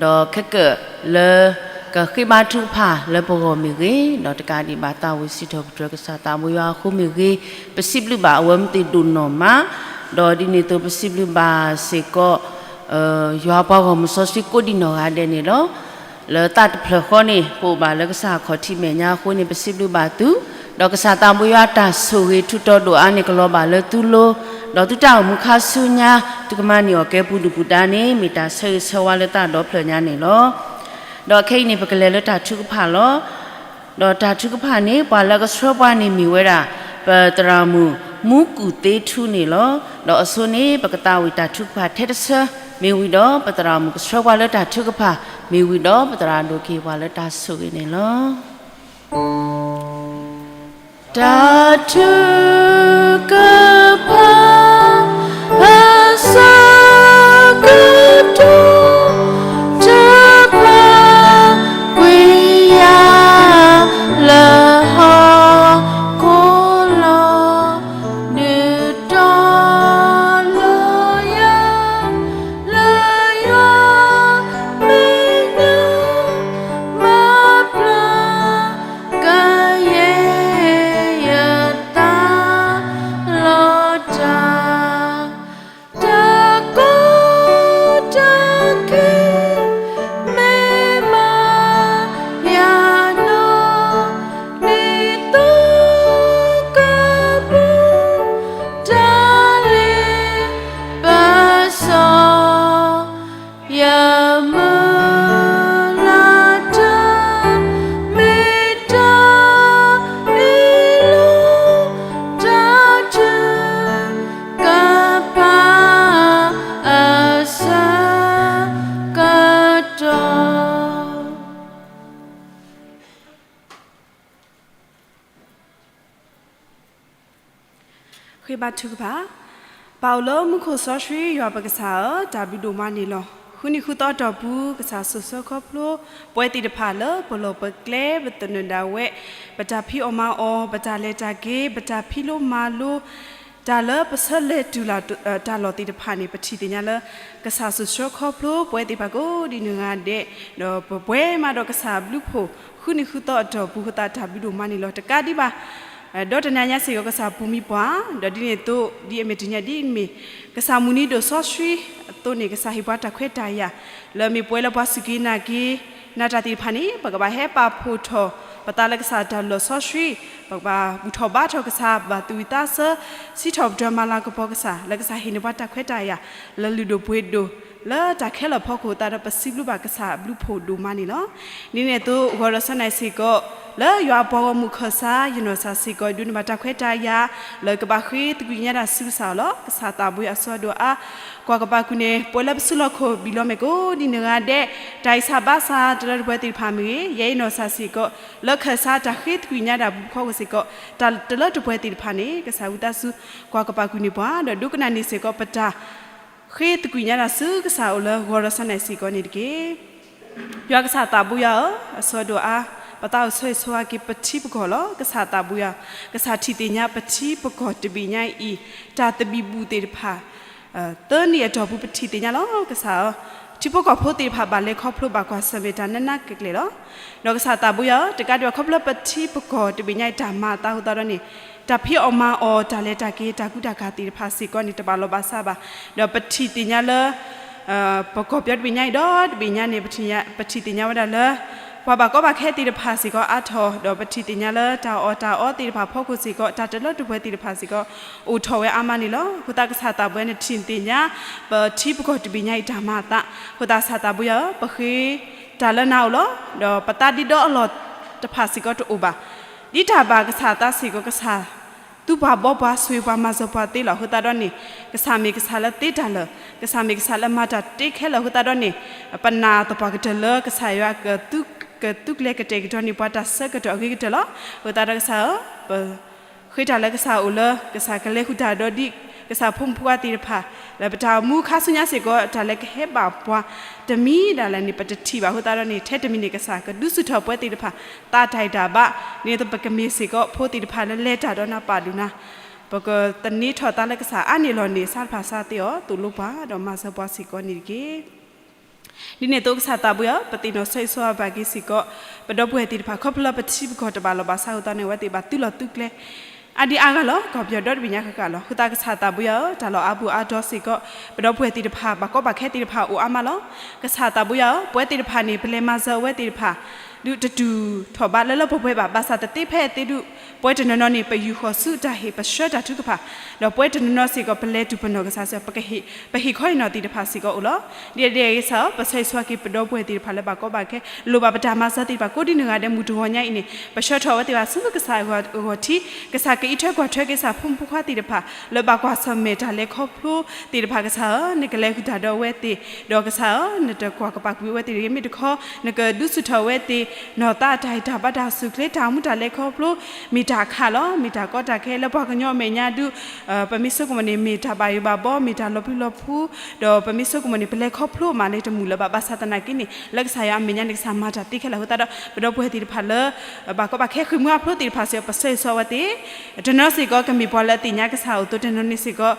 ဒီးခဲကၢၣ်လၢ ကဃ့ဘါထုကဖၣ်လၢပဂီၢ်မ့ၢ်ဂ့ၤ, ဒီးတကးဒံးဘၣ်သးဝံၣ်စံးထီၣ်ပတြၢၤကစၢ်သးဘိယွၤအဃိမ့ၢ်ဂ့ၤ, ပစံးဘျုးဘၣ်အဝဲသ့ၣ်ဒိၣ်နီၢ်မး, ဒီးဒ်န့ၣ်အသိးပစံးဘျုးဘၣ်စ့ၢ်ကီး ယွၤပှၤဂီၢ်မုၢ်စီဆှံကိးဒံနီၢ်ဂၤဒဲးန့ၣ်လီၤ. လၢသးတဖျၢၣ်ဃီန့ၣ် ပအိၣ်ဘၣ်လၢကစၢ်အခီၣ်ထံးမဲာ်ညါအဃိန့ၣ် ပစံးဘျုးဘၣ်သု, ဒီးကစၢ်သးဘိယွၤတၢ်ဆိၣ်ဂ့ၤထူးတီၤဒိၣ်အါန့ၣ် ကလီၤဘၣ်လၢသုလိၤ, ဒီးသုတၢ်အိၣ်မူခါဆူညါ သုကမၤန့ၢ်အီၣ်ကဲပူၤဒုၣ်ပူၤဒါန့ၣ် မ့ၢ်တၢ်ဆၢဂ့ၤဆၢဝါလၢသးဒီဖျၢၣ်ညါန့ၣ်လီၤ. ဒီးခဲအံၤန့ၣ် ပကလဲၤလၢတၢ်ထုကဖၣ်လီၤ. ဒီးတၢ်ထုကဖၣ်န့ၣ် ပှၤလၢကဆှၢပှၤန့ၣ်မ့ၢ်ဝဲဒၣ် ပသရၣ်မုၣ်မူကူၣ်သ့ထူန့ၣ်လီၤ. ဒီးအဆိန့ၣ် ပကသးဝံၣ်တၢ်ထုကဖၣ်ထဲတဆၢ မ့ၢ်ဝံၤဒီး ပသရၣ်မုၣ်ကဆှၢပှၤလၢတၢ်ထုကဖၣ် မ့ၢ်ဝံၤဒီး ပသရၣ်ဒိၣ်က့ၤပှၤလၢတၢ်ဆိၣ်ဂ့ၤန့ၣ်လီၤ. တၢ်ထုကဖၣ် အဆၢကတီၢ် တပာ်ကွံာ်ယၤလၢဟီၣ်ခိၣ်လီၤ. ဒုးတီလၢယၤ လၢယွၤမဲာ်ညါ မၤပျၢ် ကယဲၢ်ယသးလီၤတၢ်, တၢ်ကီတၢ်ခဲ မ့ၢ်မၤယၤနီၢ် ဒ်သိးကပူၤ တၢ်လ့ပစီ ယမုၢ်လၢ်တၢ် မ့ၢ်တၢ်မ့ၢ်လီၤ တၢ်ထုကဖၣ်အဆၢကတီၢ်. ဃ့ဘါထုကဖၣ်. ပၢ်အိၣ်လၢမူခိၣ်စီဆှံ ယွၤပကစၢ်ဧၢ, တၢ်ဘျုးဒိၣ်မးန့ၣ်လီၤ. ဃုနံၤဃုသီအတီၢ်ပူၤ ကစၢ်စိာ်ဆှၢခီဖျိ ပဝဲသ့ၣ်တဖၣ်လၢပလီၢ်ပကျဲ ပသနၢၣ်ဒၣ်ဝဲ, ပတၢ်ဖံးအီၣ်မၤအီၣ်, ပတၢ်လဲၤတၢ်က့ၤ, ပတၢ်ဖံးလိမၤလိ, တၢ်လၢပဆၢလဲၤတုၤလၢ်တၢ်လီၢ်သ့ၣ်တဖၣ်န့ၣ် ပထံၣ်သ့ၣ်ညါလၢ ကစၢ်စိာ်ဆှၢခီဖျိပဝဲသ့ၣ်တဖၣ်ကိးဒံနီၢ်ဂၤဒဲး, ဒီးပပှဲၤမးဒီးကစၢ်အဘျုးဖှိၣ် ဃုနံၤဃုသီအတီၢ်ပူၤအဃိသတး တၢ်ဘျုးဒိၣ်မးန့ၣ်လီၤ. တကးဒံးဘၣ် ဒီတနၤညါစ့ၢ်ကီး ကစၢ်ပူၤမံပှၤ, ဒီးဒ်န့ၣ်အသိး ဒ်အမဲာ်တနံၤညါဒ်အမ့ၢ် ကစၢ်မုၢ်နံၤဒိၣ်စီဆှံအသိးန့ၣ် ကစၢ်ဟ့ၣ်ပှၤတၢ်ခွဲးတၢ်ယာ် လၢမ့ၢ်ပဝဲလၢပှၤစူၢ်က့ၤနာ်က့ၤ နၢ်တၢ်သ့ၣ်တဖၣ်န့ၣ် ပကဘၣ်ဟဲပာ်ဖှိၣ်ထီၣ်ပသးလၢကစၢ်တၢ်လီၢ်စီဆှံ, ပကဘၣ်ဘူၣ်ထီၣ်ဘါထီၣ်ကစၢ်, ဘၣ်သူၣ်ဝံၣ်သးဆၢ, စံးထီၣ်ပတြၢၤမၤလၤကပီၤကစၢ် လၢကစၢ်ဟ့ၣ်န့ၢ်ပှၤတၢ်ခွဲးတၢ်ယာ် လၢလုၢ်ဒိၣ်ပှ့ၤဒိၣ် လၢတၢ်ခဲလၢာ်ဖီခိၣ်အသးဒီး ပစံးဘျုးဘၣ်ကစၢ်အဘျုးဖှိၣ်ဒိၣ်မးန့ၣ်လီၤ. ဒ်န့ၣ်အသိး ဂီၤဒီးဆၢနၤစ့ၢ်ကီး လၢယွၤအပှၤဂီၢ်မုၢ်ခၢၣ်စး ယနီၢ်ကစၢ်စ့ၢ်ကီး ဒိးန့ၢ်ဘၣ်တၢ်ခွဲးတၢ်ယာ် လၢကဘၣ်ဃ့သကွံာ်ညါတၢ်ဆူကစၢ်အအိၣ်လီၤ. ကစၢ်သးဘိယွၤအစိအဒိၣ်အါ ကွၢ်ကပာ်ကွံာ်န့ၣ် ပဝဲလၢပစုလီၢ်ခိၣ်ဘံၣ်လီၤမဲာ်ကိးဒံနီၢ်ဂၤဒဲး, တၢ်အံၤဆါဘၣ်ဆါတလၢတပှဲၤသ့ၣ်တဖၣ်မ့ၢ်ဂ့ၤ, ယဲယနီၢ်ကစၢ်စ့ၢ်ကီး လၢခၢၣ်စးတၢ်ဃ့သကွံာ်ညါဒၣ်ပူၤဖီခိၣ်စ့ၢ်ကီး တၢ်တလၢတပှဲၤသ့ၣ်တဖၣ်န့ၣ် ကစၢ်ဝံသးစူၤ ကွၢ်ကပာ်ကွံာ်န့ၢ်ပှၤ ဒီးဒိကနၣ်န့ၢ်စ့ၢ်ကီးပတၢ် ဃ့သကွံာ်ညါတၢ်ဆူကစၢ်အအိၣ်လၢဂီၤဒီးဆၢနၤစ့ၢ်ကီးန့ၣ်တက့ၢ်. ယွၤကစၢ်သးဘိယွၤဧၢ, အစိအဒိၣ်အါ, ပသးအိၣ်ဆၢဂ့ၤဆၢဝါက့ၤပထံပကီၢ်လီၤ. ကစၢ်သးဘိယွၤ, ကစၢ်ထံၣ်သ့ၣ်ညါပထံပကီၢ်တဘ့ၣ်ညါအံၤ, တၢ်သဘံၣ်ဘုၣ်သ့ၣ်တဖၣ် သၢနံၣ်အတီၢ်ပူၤ ပထံၣ်သ့ၣ်ညါလီၤ. ကစၢ်ဧၢ, ထံဖိကီၢ်ဖိသ့ၣ်တဖၣ်ဘၣ်လဲၤခီဖျိဘၣ်ကွၢ်ဆၢၣ်မဲာ်တၢ်နးနးကျဲၤကျဲၤလီၤ. ဒီးကစၢ်သးဘိယွၤဧၢ, တကးဒံးဘၣ်ခီဖျိလၢပထံပကီၢ်တဘ့ၣ်ညါအံၤ တၢ်မၤအသးအဃိသတးဒီးန့ၣ်, တၢ်ဖံးအီၣ်မၤအီၣ် တၢ်လဲၤတၢ်က့ၤ တၢ်ကူတၢ်ကၤသ့ၣ်တဖၣ်စ့ၢ်ကီးန့ၣ် တဘၣ်လီၤဘၣ်စးဘၣ်. ဒီးပထံၣ်သ့ၣ်ညါလၢ ပကီၢ်ပယီၤတဘ့ၣ်ညါအံၤဒီးတဘ့ၣ်ညါန့ၣ် ပထံၣ်သ့ၣ်ညါဝဲဒၣ်လၢ ပှၤဘၣ်ကီဘၣ်ခဲသ့ၣ်တဖၣ်စ့ၢ်ကီးအါထီၣ်, ဒီးပထံၣ်သ့ၣ်ညါလၢတၢ်အီၣ်တၢ်အီသ့ၣ်တဖၣ်ဖီခိၣ်စ့ၢ်ကီး တၢ်တလၢတပှဲၤသ့ၣ်တဖၣ်စ့ၢ်ကီး အိၣ်ထီၣ်ဝဲအါမးန့ၣ်လီၤ. အဃိသတးကစၢ်သးပှၢ်နထံၣ်သ့ၣ်ညါ ပထံပကီၢ်တဘ့ၣ်ညါအံၤတၢ်မၤအသး, အဃိသတးကစၢ်သးပှၢ်ဧၢ, ပဃ့တၢ်လၢနၤအိၣ်လီၤ. ဒီးပသးဒ့ဒီအလီၢ်တဖၣ်စ့ၢ်ကီးတအိၣ်ဘၣ်. ဒ်တၢ်ဘၣ်ကစၢ်အသးစ့ၢ်ကီး ကစၢ် သူပှၤဘီပှၤဆိၣ်ဂ့ၤပှၤမၤစၢၤပှၤသ့လီၤ. အဃိသတးဒီးန့ၣ် ကစၢ်မ့ၢ်ကစၢ်လၢသ့တၢ်လၢာ်, ကစၢ်မ့ၢ်ကစၢ်လၢမၤတၢ်တ့ခဲလၢာ်. အဃိသတးဒီးန့ၣ် ပနာ်သပှၢ်ကတၢၢ်လၢကစၢ်ယွၤ ကသူကျဲၤကတဲာ်ကတီၤန့ၢ်ပှၤတၢ်ဆၢကတီၢ်အဂ့ၤကတၢၢ်လီၤ. အဃိသတးဒီးကစၢ်ဧၢ, ပဃ့တၢ်လၢကစၢ်အိၣ်လၢ ကစၢ်ကလဲၤဃုာ်တၢ်ဒီးဒ်ကစၢ်ဖိမုၣ်ဖိခွါသ့ၣ်တဖၣ် လၢပတၢ်အိၣ်မူခါဆူညါစ့ၢ်ကီး တၢ်လၢကဟဲဘၣ်ပှၤတမံၤဒၣ်လဲာ်န့ၣ် ပတထံၣ်ဘၣ်. အဃိသတးဒီးန့ၣ် ထဲတမံၤန့ၣ် ကစၢ်ကဒုးဆူၣ်ထီၣ်ပဝဲသ့ၣ်တဖၣ် သးတၢ်ဂံၢ်တၢ်ဘါ, ဒ်န့ၣ်အသိး ပကမ့ၢ်စ့ၢ်ကီးဖိသ့ၣ်တဖၣ်လၢလဲၤတၢ်ဒီးနၤပာ်ဒိၣ်နၤ, ပကသန့ၤထီၣ်သးလၢကစၢ်အါန့ၢ်လီၤန့ၣ် ဆါတဖၣ်ဆါသ့အီၤ သိၣ်လိပှၤ ဒီးမၤစၢၤပှၤစ့ၢ်ကီးန့ၣ်တက့ၢ်. ဒ်န့ၣ်အသိးကစၢ်သးပှၢ်ဧၢ, ပသ့ၣ်နီၣ်ဆိၣ်ဂ့ၤဆိၣ်ဝါဘၣ်က့ၤစ့ၢ်ကီး ပဒီပုၢ်ဝဲၢ်သ့ၣ်တဖၣ် ခီဖျိလၢပထံပကီၢ်တဘၣ်လီၢ်ဘၣ်ဆၣ်အဃိသတးန့ၣ် အဝဲသ့ၣ်ဘၣ်သုးလီၢ်သုးကျဲ အါဒံအါဂၤလီၤ. ကီၢ်ပယီၤဒီတဘ့ၣ်ညါဃၣ်ဃၣ်လီၤ. အဃိသတးကစၢ်သးပှၢ်ဧၢ, တၢ်လီၢ်အါဘူးအါတီၤစ့ၢ်ကီး ပဒီပုၢ်ဝဲၢ်သ့ၣ်တဖၣ် ဘၣ်ကီဘၣ်ခဲသ့ၣ်တဖၣ်အိၣ်အါမးလီၤ. ကစၢ်သးပှၢ်ဧၢ, ပဝဲသ့ၣ်တဖၣ်န့ၣ် ပလဲၤမၤစၢၤအဝဲသ့ၣ်တဖၣ် ဒုးတတူၢ်ထီၣ်ဘၣ်လၢလၢပှဲၤပှဲၤဘၣ်. ဘၣ်ဆၣ်တသ့ဖဲအသ့ဒုး ပဝဲတနီၤနီၤန့ၣ် ပယူာ်ဃီၤဆူတၢ်ဟ့ၣ် ပဆှၢတၢ်ထုကဖၣ်, ဒီးပဝဲတနီၤနီၤစ့ၢ်ကီး ပလဲၤတူၢ်ပနီၣ်ကစၢ်စ့ၢ်ကီး ပဟ့ၣ်ခီဟ့ၣ်နီၤသ့ၣ်တဖၣ်စ့ၢ်ကီးအိၣ်လီၤ. ဒ်အဒဲအဂ့ၤစ့ၢ်ဧၢ, ပဆၢဂ့ၤဆၢဝါက့ၤပဒီပုၢ်ဝဲၢ်သ့ၣ်တဖၣ်လၢဘၣ်ကီဘၣ်ခဲ လိၣ်ဘၣ်ပတၢ်မၤစၢၤသ့ၣ်တဖၣ် ကိးဒ်နုာ်ဂၤဒဲး မုၢ်တဂီၤညါအံၤန့ၣ် ပဆှၢထီၣ်ဝဲသ့ၣ်တဖၣ်ဆူကစၢ်အဂီၢ်ထံ, ကစၢ်ကအံးထွဲကွၢ်ထွဲက့ၤကစၢ်ဖိမုၣ်ဖိခွါသ့ၣ်တဖၣ် လၢဘၣ်ကွၢ်ဆၢၣ်မဲာ်တၢ်လဲၤခီဖျိသ့ၣ်တဖၣ်ကစၢ်ဧၢ, နကလဲၤဃုာ်တၢ်ဒီးအဝဲသ့ၣ်, ဒီးကစၢ်ဧၢ, နတကွၢ်ကပာ်ကွံာ်အဝဲသ့ၣ်တဂ့ၤ, မ့ၢ်တခီ နကဒုးဆူၣ်ထီၣ်ဝဲသ့ၣ် နီၢ်သးအတၢ်ဂံၢ်တၢ်ဘါတၢ်စူၢ်ချ့ တၢ်အိၣ်မူတၢ်လဲၤခီဖျိ မ့ၢ်တၢ်ခးလီၤ. မ့ၢ်တၢ်ကီတၢ်ခဲလၢပှၤကညီအမဲာ်ညါဒုး ပမ့ၢ်ဆိကမိၣ်န့ၣ် မ့ၢ်တၢ်ဘၣ်ယိၣ်ဘၣ်ဘီ မ့ၢ်တၢ်လီၤပျံၤလီၤဖုး, ဒီးပမ့ၢ်ဆိကမိၣ်န့ၣ် ပလဲၤခီဖျိမးလၢတမုာ်လၢၤဘၣ်. ဘၣ်ဆၣ်သနာ်က့န့ၣ် လၢကစၢ်ယွၤအမဲာ်ညါန့ၣ် ကစၢ်မၤတၢ်သ့ခဲလၢာ်အဃိသတးဒီး ပဒီပုၢ်ဝဲၢ်သ့ၣ်တဖၣ်လၢ ဘၣ်ကီဘၣ်ခဲဃ့ၢ်မှံဟးဖျိးသ့ၣ်တဖၣ်စ့ၢ်ကီး ပဆၢဂ့ၤဆၢဝါဝဲသ့ၣ်, တနီၤစ့ၢ်ကီးကမ့ၢ်ပှၤလၢအသ့ၣ်ညါကစၢ်အိၣ်သိး တနီၤန့ၣ်စ့ၢ်ကီး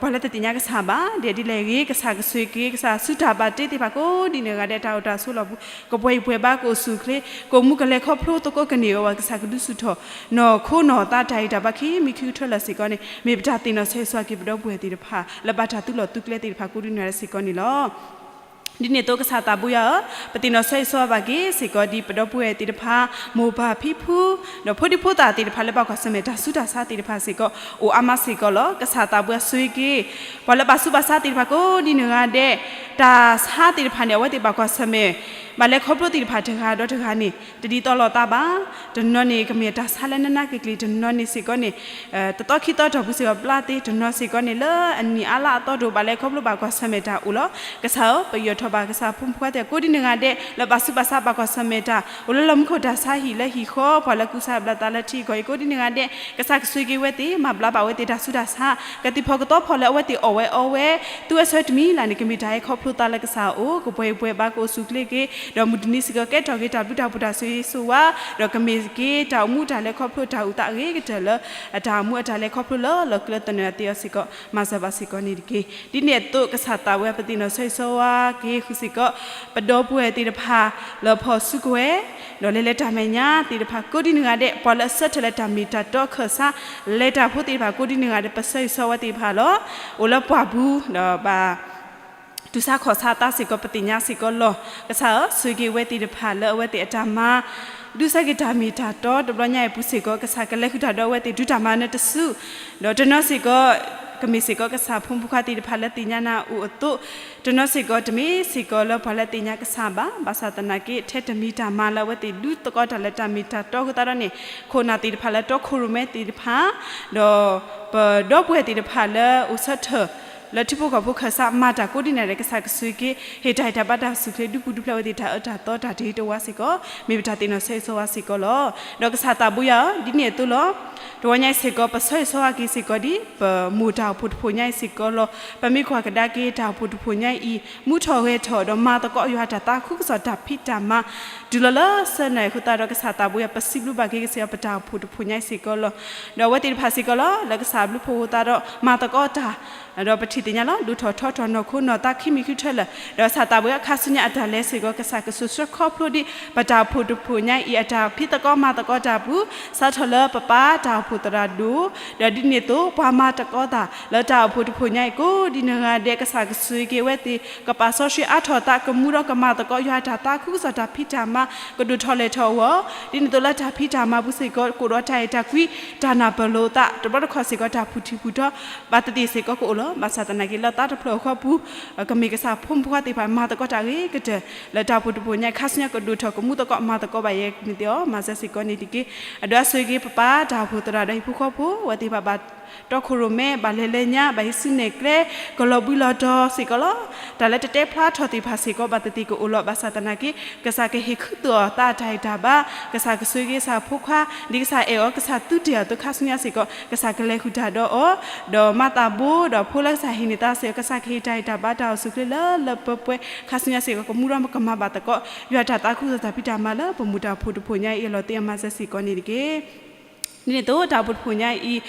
ပှၤလၢတသ့ၣ်ညါကစၢ်ဘၣ်. ဒ်လဲၣ်ဂ့ၤ ကစၢ်ကဆိၣ်ဂ့ၤက့ၤ ကစၢ်ဆူတၢ်ဘၣ်တ့သ့ၣ်တဖၣ် ကိးဒ်နုာ်ဂၤဒဲး တၢ်အိၣ်တၢ်ဆိးလီၢ်ပူၤ ကပှဲၤအံၤပှဲၤဘါ ကအိၣ်ဆူၣ်အိၣ်ချ့ ကအိၣ်မူကလဲၤခီဖျိသကိးကန့ၢ်အဂီၢ် ကစၢ်ကဒုးဆူၣ်ထီၣ် နီၢ်ခိနီၢ်သး တၢ်ဂံၢ်တၢ်ဘါခံမံၤခံကထၢလၢာ်စ့ၢ်ကီးန့ၣ် မ့ၢ်ပတၢ်သ့ၣ်နီၣ်ဆၢဂ့ၤဆၢဝါက့ၤ ပဒီပုၢ်ဝဲၢ်သ့ၣ်တဖၣ် လၢဘၣ်တၢ်သုးလီၢ်သုးကျဲသ့ၣ်တဖၣ် ကိးဒ်နုာ်ဂၤဒဲးစ့ၢ်ကီးန့ၣ်လီၤ. ဒ်န့ၣ်အသိးကစၢ်သးဘိယွၤဧၢ, ပသ့ၣ်နီၣ်ဆၢဂ့ၤဆၢဝါဘၣ်က့ၤစ့ၢ်ကီး ဒ်ပဒီပုၢ်ဝဲၢ်သ့ၣ်တဖၣ် မိၢ်ပၢ်ဖံဖု ဒီးဖိဒံဖိသၣ်သ့ၣ်တဖၣ်လၢဘၣ်ကွၢ်ဆၢၣ်မဲာ်တၢ်ဆူးတၢ်ဆါသ့ၣ်တဖၣ်စ့ၢ်ကီး အိၣ်အါမးစ့ၢ်ကီးလီၤ. ကစၢ်သးဘိယွၤဆိၣ်ဂ့ၤက့ၤ ပှၤလၢဘၣ်ဆူးဘၣ်ဆါသ့ၣ်တဖၣ် ကိးဒ်နုာ်ဂၤဒဲး တၢ်ဆါသ့ၣ်တဖၣ်န့ၣ် အဝဲသ့ၣ်ဘၣ်ကွၢ်ဆၢၣ်မဲာ် ဘၣ်လဲၤခီဖျိသ့ၣ်တဖၣ်တဂၤဒီးတဂၤန့ၣ် တဒ်သိးလိာ်သးဘၣ်. တနီၤန့ၣ် ကမ့ၢ်တၢ်ဆါလၢနးနးကျံၤကျံၤ တနီၤန့ၣ်စ့ၢ်ကီးန့ၣ် တသီခံသီတီၢ်ပူၤစ့ၢ်ကီးဘျါသ့, တနီၤစ့ၢ်ကီးန့ၣ် လၢအနံၣ်အါလါအသီတအိၣ်ဘၣ် လဲၤခီဖျိဘၣ်ကွၢ်ဆၢၣ်မဲာ်တၢ်အိၣ်လီၤ. ကစၢ်ဧၢ, ပယီၢ်ထီၣ်ဘၣ်ကစၢ်ဖိမုၣ်ဖိခွါသ့ၣ် ကိးဒ်နုာ်ဂၤဒဲး လၢဘၣ်ဆူးဘၣ်ဆါဘၣ်ကွၢ်ဆၢၣ်မဲာ်တၢ် အိၣ်လၢလီၢ်မူခိၣ်တၢ်ဆါဟံၣ်လၢဟံၣ်ဃီ ပှၤလၢကူစါဘျးသးလၢထံအကီၢ်အံၤ ကိးဒ်နုာ်ဂၤဒဲး ကစၢ်ကဆိၣ်ဂ့ၤက့ၤဝဲသ့ၣ် မၤဘျါဘၣ်ဝဲသ့ၣ်တၢ်ဆူးတၢ်ဆါ ကသံၣ်ဖီကသီဖီလၢအဝဲသ့ၣ်အီၣ်ဝဲအီဝဲ သူဝဲဆၢတမံၤလၢ်န့ၣ် ကမ့ၢ်တၢ်ဟဲခီဖျိသးလၢကစၢ်အအိၣ် ကပှဲၤအံၤပှဲၤဘါ ကအိၣ်ဆူၣ်အိၣ်ချ့က့ၤ ဒီးမုၢ်တနံၤစ့ၢ်ကီး ကဲထီၣ်က့ၤတၢ်ဘျုးတၢ်ဖှိၣ်တၢ်ဆိၣ်ဂ့ၤဆိၣ်ဝါ ဒီးကမ့ၢ်က့ၤတၢ်အိၣ်မူတၢ်လဲၤခီဖျိတၢ်အုၣ်သးအဂ့ၤကတၢၢ်လၢ အတၢ်အိၣ်မူအတၢ်လဲၤခီဖျိလၢလီၢ်ကျဲသနၢၣ်အသ့အီၤစ့ၢ်ကီး မၤစၢၤဘၣ်စ့ၢ်ကီးန့ၣ်တက့ၢ်. ဒ်န့ၣ်အသိးကစၢ်သးဝဲပသ့ၣ်နီၣ်ဆၢဂ့ၤဆၢဝါက့ၤဃုာ်စ့ၢ်ကီး ပဒီပုၢ်ဝဲၢ်သ့ၣ်တဖၣ် လၢဖီၣ်စုကဝဲၤ ဒီးလဲၤလဲၤတၢ်မဲာ်ညါသ့ၣ်တဖၣ် ကိးဒ်နုာ်ဂၤဒဲး ပှၤလၢအဆၢထၢၣ်လၢတၢ်မ့ၢ်တၢ်တီခၢၣ်စး လဲၤတၢ်ဖိသ့ၣ်တဖၣ် ကိးဒ်နုာ်ဂၤဒဲး ပဆၢဂ့ၤဆၢဝါသ့ၣ်တဖၣ်လီၤ. အိၣ်လၢပှၢ်ပူၤ ဒီးဘၣ် တူၢ်ဆါခီၣ်ဆါသးစ့ၢ်ကီး ပသ့ၣ်ညါစ့ၢ်ကီးလီၤ. ကစၢ်ဧၢ, ဆိၣ်ဂ့ၤက့ၤဝဲသ့ၣ်တဖၣ်လၢအဝဲသ့ၣ်အတၢ်မၤ ဒုးဆၢက့ၤတၢ်မ့ၢ်တၢ်တီတဘျီညါအံၤပူၤစ့ၢ်ကီး ကစၢ်ကလဲၤဃုာ်တၢ်ဒီးအဝဲသ့ၣ် ဒုးတၢ်မၤနၢၤတစု ဒီးတနီၤစ့ၢ်ကီး ကမ့ၢ်စ့ၢ်ကီးကစၢ်ဖိမုၣ်ဖိခွါသ့ၣ်တဖၣ်လၢသ့ၣ်ညါနၤအိၣ်အသိး, တနီၤစ့ၢ်ကီးတမ့ၢ်စ့ၢ်ကီးလၢပှၤလၢသ့ၣ်ညါကစၢ်ဘၣ်. ဘၣ်ဆၣ်သနာ်က့ ထဲတမံၤတၢ်မၤလၢအဝဲသ့ၣ်ဒုးသကိးတၢ်လၢတၢ်မ့ၢ်တၢ်တီအဃိသတးဒီးန့ၣ် ခိၣ်နၢ်သ့ၣ်တဖၣ်လၢတီခိၣ်ရိၣ်မဲသ့ၣ်တဖၣ် ဒီးပဒီပုၢ်ဝဲၢ်သ့ၣ်တဖၣ်လၢအိၣ်ဆၢထၢၣ် လၢထံဖိကီၢ်ဖိခၢၣ်စးမၤတၢ်ကိးဒ်န့ၣ်ဒီး ကစၢ်ကဆိၣ်ဂ့ၤက့ၤ ဟ့ၣ်တၢ်ဟ့ၣ်တၢ်ဘါတၢ်စူၢ်ချ့ ဒုးပူၤဒုးဖျဲးဝဲသ့ၣ်တၢ်အၢတၢ်သီတၢ်တဟ့းတဝါစ့ၢ်ကီး မ့ၢ်ပတၢ်သ့ၣ်နီၣ်ဆၢဂ့ၤဆၢဝါစ့ၢ်ကီးလီၤ. ဒီးကစၢ်သးဘိယွၤဧၢ, ဒ်န့ၣ်အသိးလီၤ. တဝီညါအံၤစ့ၢ်ကီး ပဆၢဂ့ၤဆၢဝါက့ၤစ့ၢ်ကီးဒ် ပမိၢ်တၢ်အိၣ်ဖှိၣ်တဖှိၣ်ညါအံၤစ့ၢ်ကီးလီၤ. ပမ့ၢ်ကွၢ်ကဒါက့ၤတၢ်အိၣ်ဖှိၣ်တဖှိၣ်ညါအံၤ မူထီၣ်ဂဲၤထီၣ် ဒီးမၤသကိးယွၤတၢ်သးခုကစီၣ်တၢ်ဖံးတၢ်မၤ တုၤလီၤလၢဆၢနၢ်အံၤအဃိသတးဒီး ကစၢ်သးဘိယွၤ ပစံးဘျုးဘၣ်က့ၤကစ့ၢ်ကီး ပတၢ်အိၣ်ဖှိၣ်တဖှိၣ်ညါအံၤစ့ၢ်ကီးလီၤ. ဒီးအဝဲသ့ၣ်တဖၣ်စ့ၢ်ကီးလီၤ လၢကစၢ်ဘျုးဖှိၣ်အဃိသတးဒီး မၤသကိးတၢ် ဒီးပထံၣ်သ့ၣ်ညါလီၤ ဒိၣ်ထီၣ်ထီထီၣ်နီၢ်ခိနီၢ်သးခံမံၤခံထၢၣ်လၢာ်, ဒီးစးသးဘိယၤခါဆူညါအတၢ်လဲၤစ့ၢ်ကီး ကစၢ်ကစၢၢ်ဆှၢခီဖျိဒံး ပတၢ်အိၣ်ဖှိၣ်တဖှိၣ်ညါအံၤအတၢ်ဖံးသကိးမၤသကိးတၢ်အပူၤ, စးထီၣ်လၢပပၢ်တၢ်အိၣ်ဖှိၣ်သရၣ်ဒိၣ်, ဒီးဒ်န့ၣ်အသိး ပှၤမၤသကိးတၢ်လၢတၢ်အိၣ်ဖှိၣ်တဖှိၣ်ညါအံၤကိးဒ်နဂၤဒဲး ကစၢ်ကဆိၣ်ဂ့ၤက့ၤဝဲသ့ၣ် ကပာ်စီဆှံအါထီၣ်သး ကမူဒီးကမၤသကိးယွၤတၢ်သးခုကစီၣ်တၢ်ဖံးတၢ်မၤ ကဒိၣ်ထီၣ်လဲၢ်ထီၣ်အဂီၢ်, ဒ်န့ၣ်အသိးလၢတၢ်ဖံးတၢ်မၤပူၤစ့ၢ်ကီး ကအိၣ်ဒီးတၢ်အဲၣ်တၢ်ကွံ တၢ်နၢ်ပၢၢ်လိာ်သး တဘျီတခီၣ်စ့ၢ်ကီး တၢ်ဖုၣ်ထံၣ်ဖုၣ်တီ ဘၣ်သ့ၣ်သ့ၣ်စ့ၢ်ကီးကအိၣ်လီၤ. ဘၣ်ဆၣ်သနာ်က့ လၢသးတဖျၢၣ်အဃီပူၤ ကမ့ၢ်ကစၢ်ဖိမုၣ်ဖိခွါသ့ၣ်တဖၣ် မၤသကိးတၢ်အဂ့ၤကတၢၢ် လၢတၢ်အိၣ်ဖှိၣ်တဖှိၣ်ညါ ခါဆူညါကဒိၣ်ထီၣ်ကမူသကိးမၤသကိးဘၣ်ယဲန့ၣ်သ့ၣ်အီၤ မၤစၢၤစ့ၢ်ကီးန့ၣ်တက့ၢ်. အဒိးအဆိၣ်ဂ့ၤက့ၤပပၢ်တၢ်အိၣ်ဖှိၣ်သရၣ်ဒီးဟံၣ်ဖိဃီဖိ အဝဲသ့ၣ်တဖၣ်ဘၣ်တီခိၣ်ရိၣ်မဲ ဘၣ်လဲၤလၢညါ ဘၣ်ဟံးစုနဲၣ်ကျဲ ကလီၤဘှံးလီၤတီၤစ့ၢ်ကီးလီၤ. တၢ်လၢတတဲဖျါထီၣ်သ့ၣ်တဖၣ်စ့ၢ်ကီး ဘၣ်သ့ၣ်သ့ၣ်ကအိၣ်လီၤ. ဘၣ်ဆၣ်သနာ်က့ ကစၢ်ကဟ့ၣ်ခူသူၣ်အီၤသးအတၢ်အဲၣ်တၢ်ဘါ, ကစၢ်ကဆိၣ်ဂ့ၤက့ၤကစၢ်ဖိခွါ ဒ်ကစၢ်အဲၣ်အီၤ ကစၢ်သူတ့ၢ်အီၤအသိး ခါဆူညါစ့ၢ်ကီး ကစၢ်ကလဲၤဃုာ်တၢ်ဒီးအီၤ ဒီးမၤသးဘိ ဒီးဖိလၢကစၢ်ဟ့ၣ်န့ၢ်သးစ့ၢ်ကီး ကစၢ်ကဟ့ၣ်တၢ်အဲၣ်တၢ်ဘါတၢ်အိၣ်ဆူၣ်ချ့လၢလၢပှဲၤပှဲၤ ခါဆူညါစ့ၢ်ကီး ကမူဒီးကမၤဘၣ်သကိး ယွၤတၢ်သးခုကစီၣ်တၢ်ဖံးတၢ်မၤလၢပမိၢ်တၢ်အိၣ်ဖှိၣ်တဖှိၣ်ညါအံၤအလီၢ်သ့ၣ်အီၤ မၤစၢၤစ့ၢ်ကီးန့ၣ်တက့ၢ်. ဒ်န့ၣ်အသိး တၢ်အိၣ်ဖှိၣ်တဖှိၣ်ညါ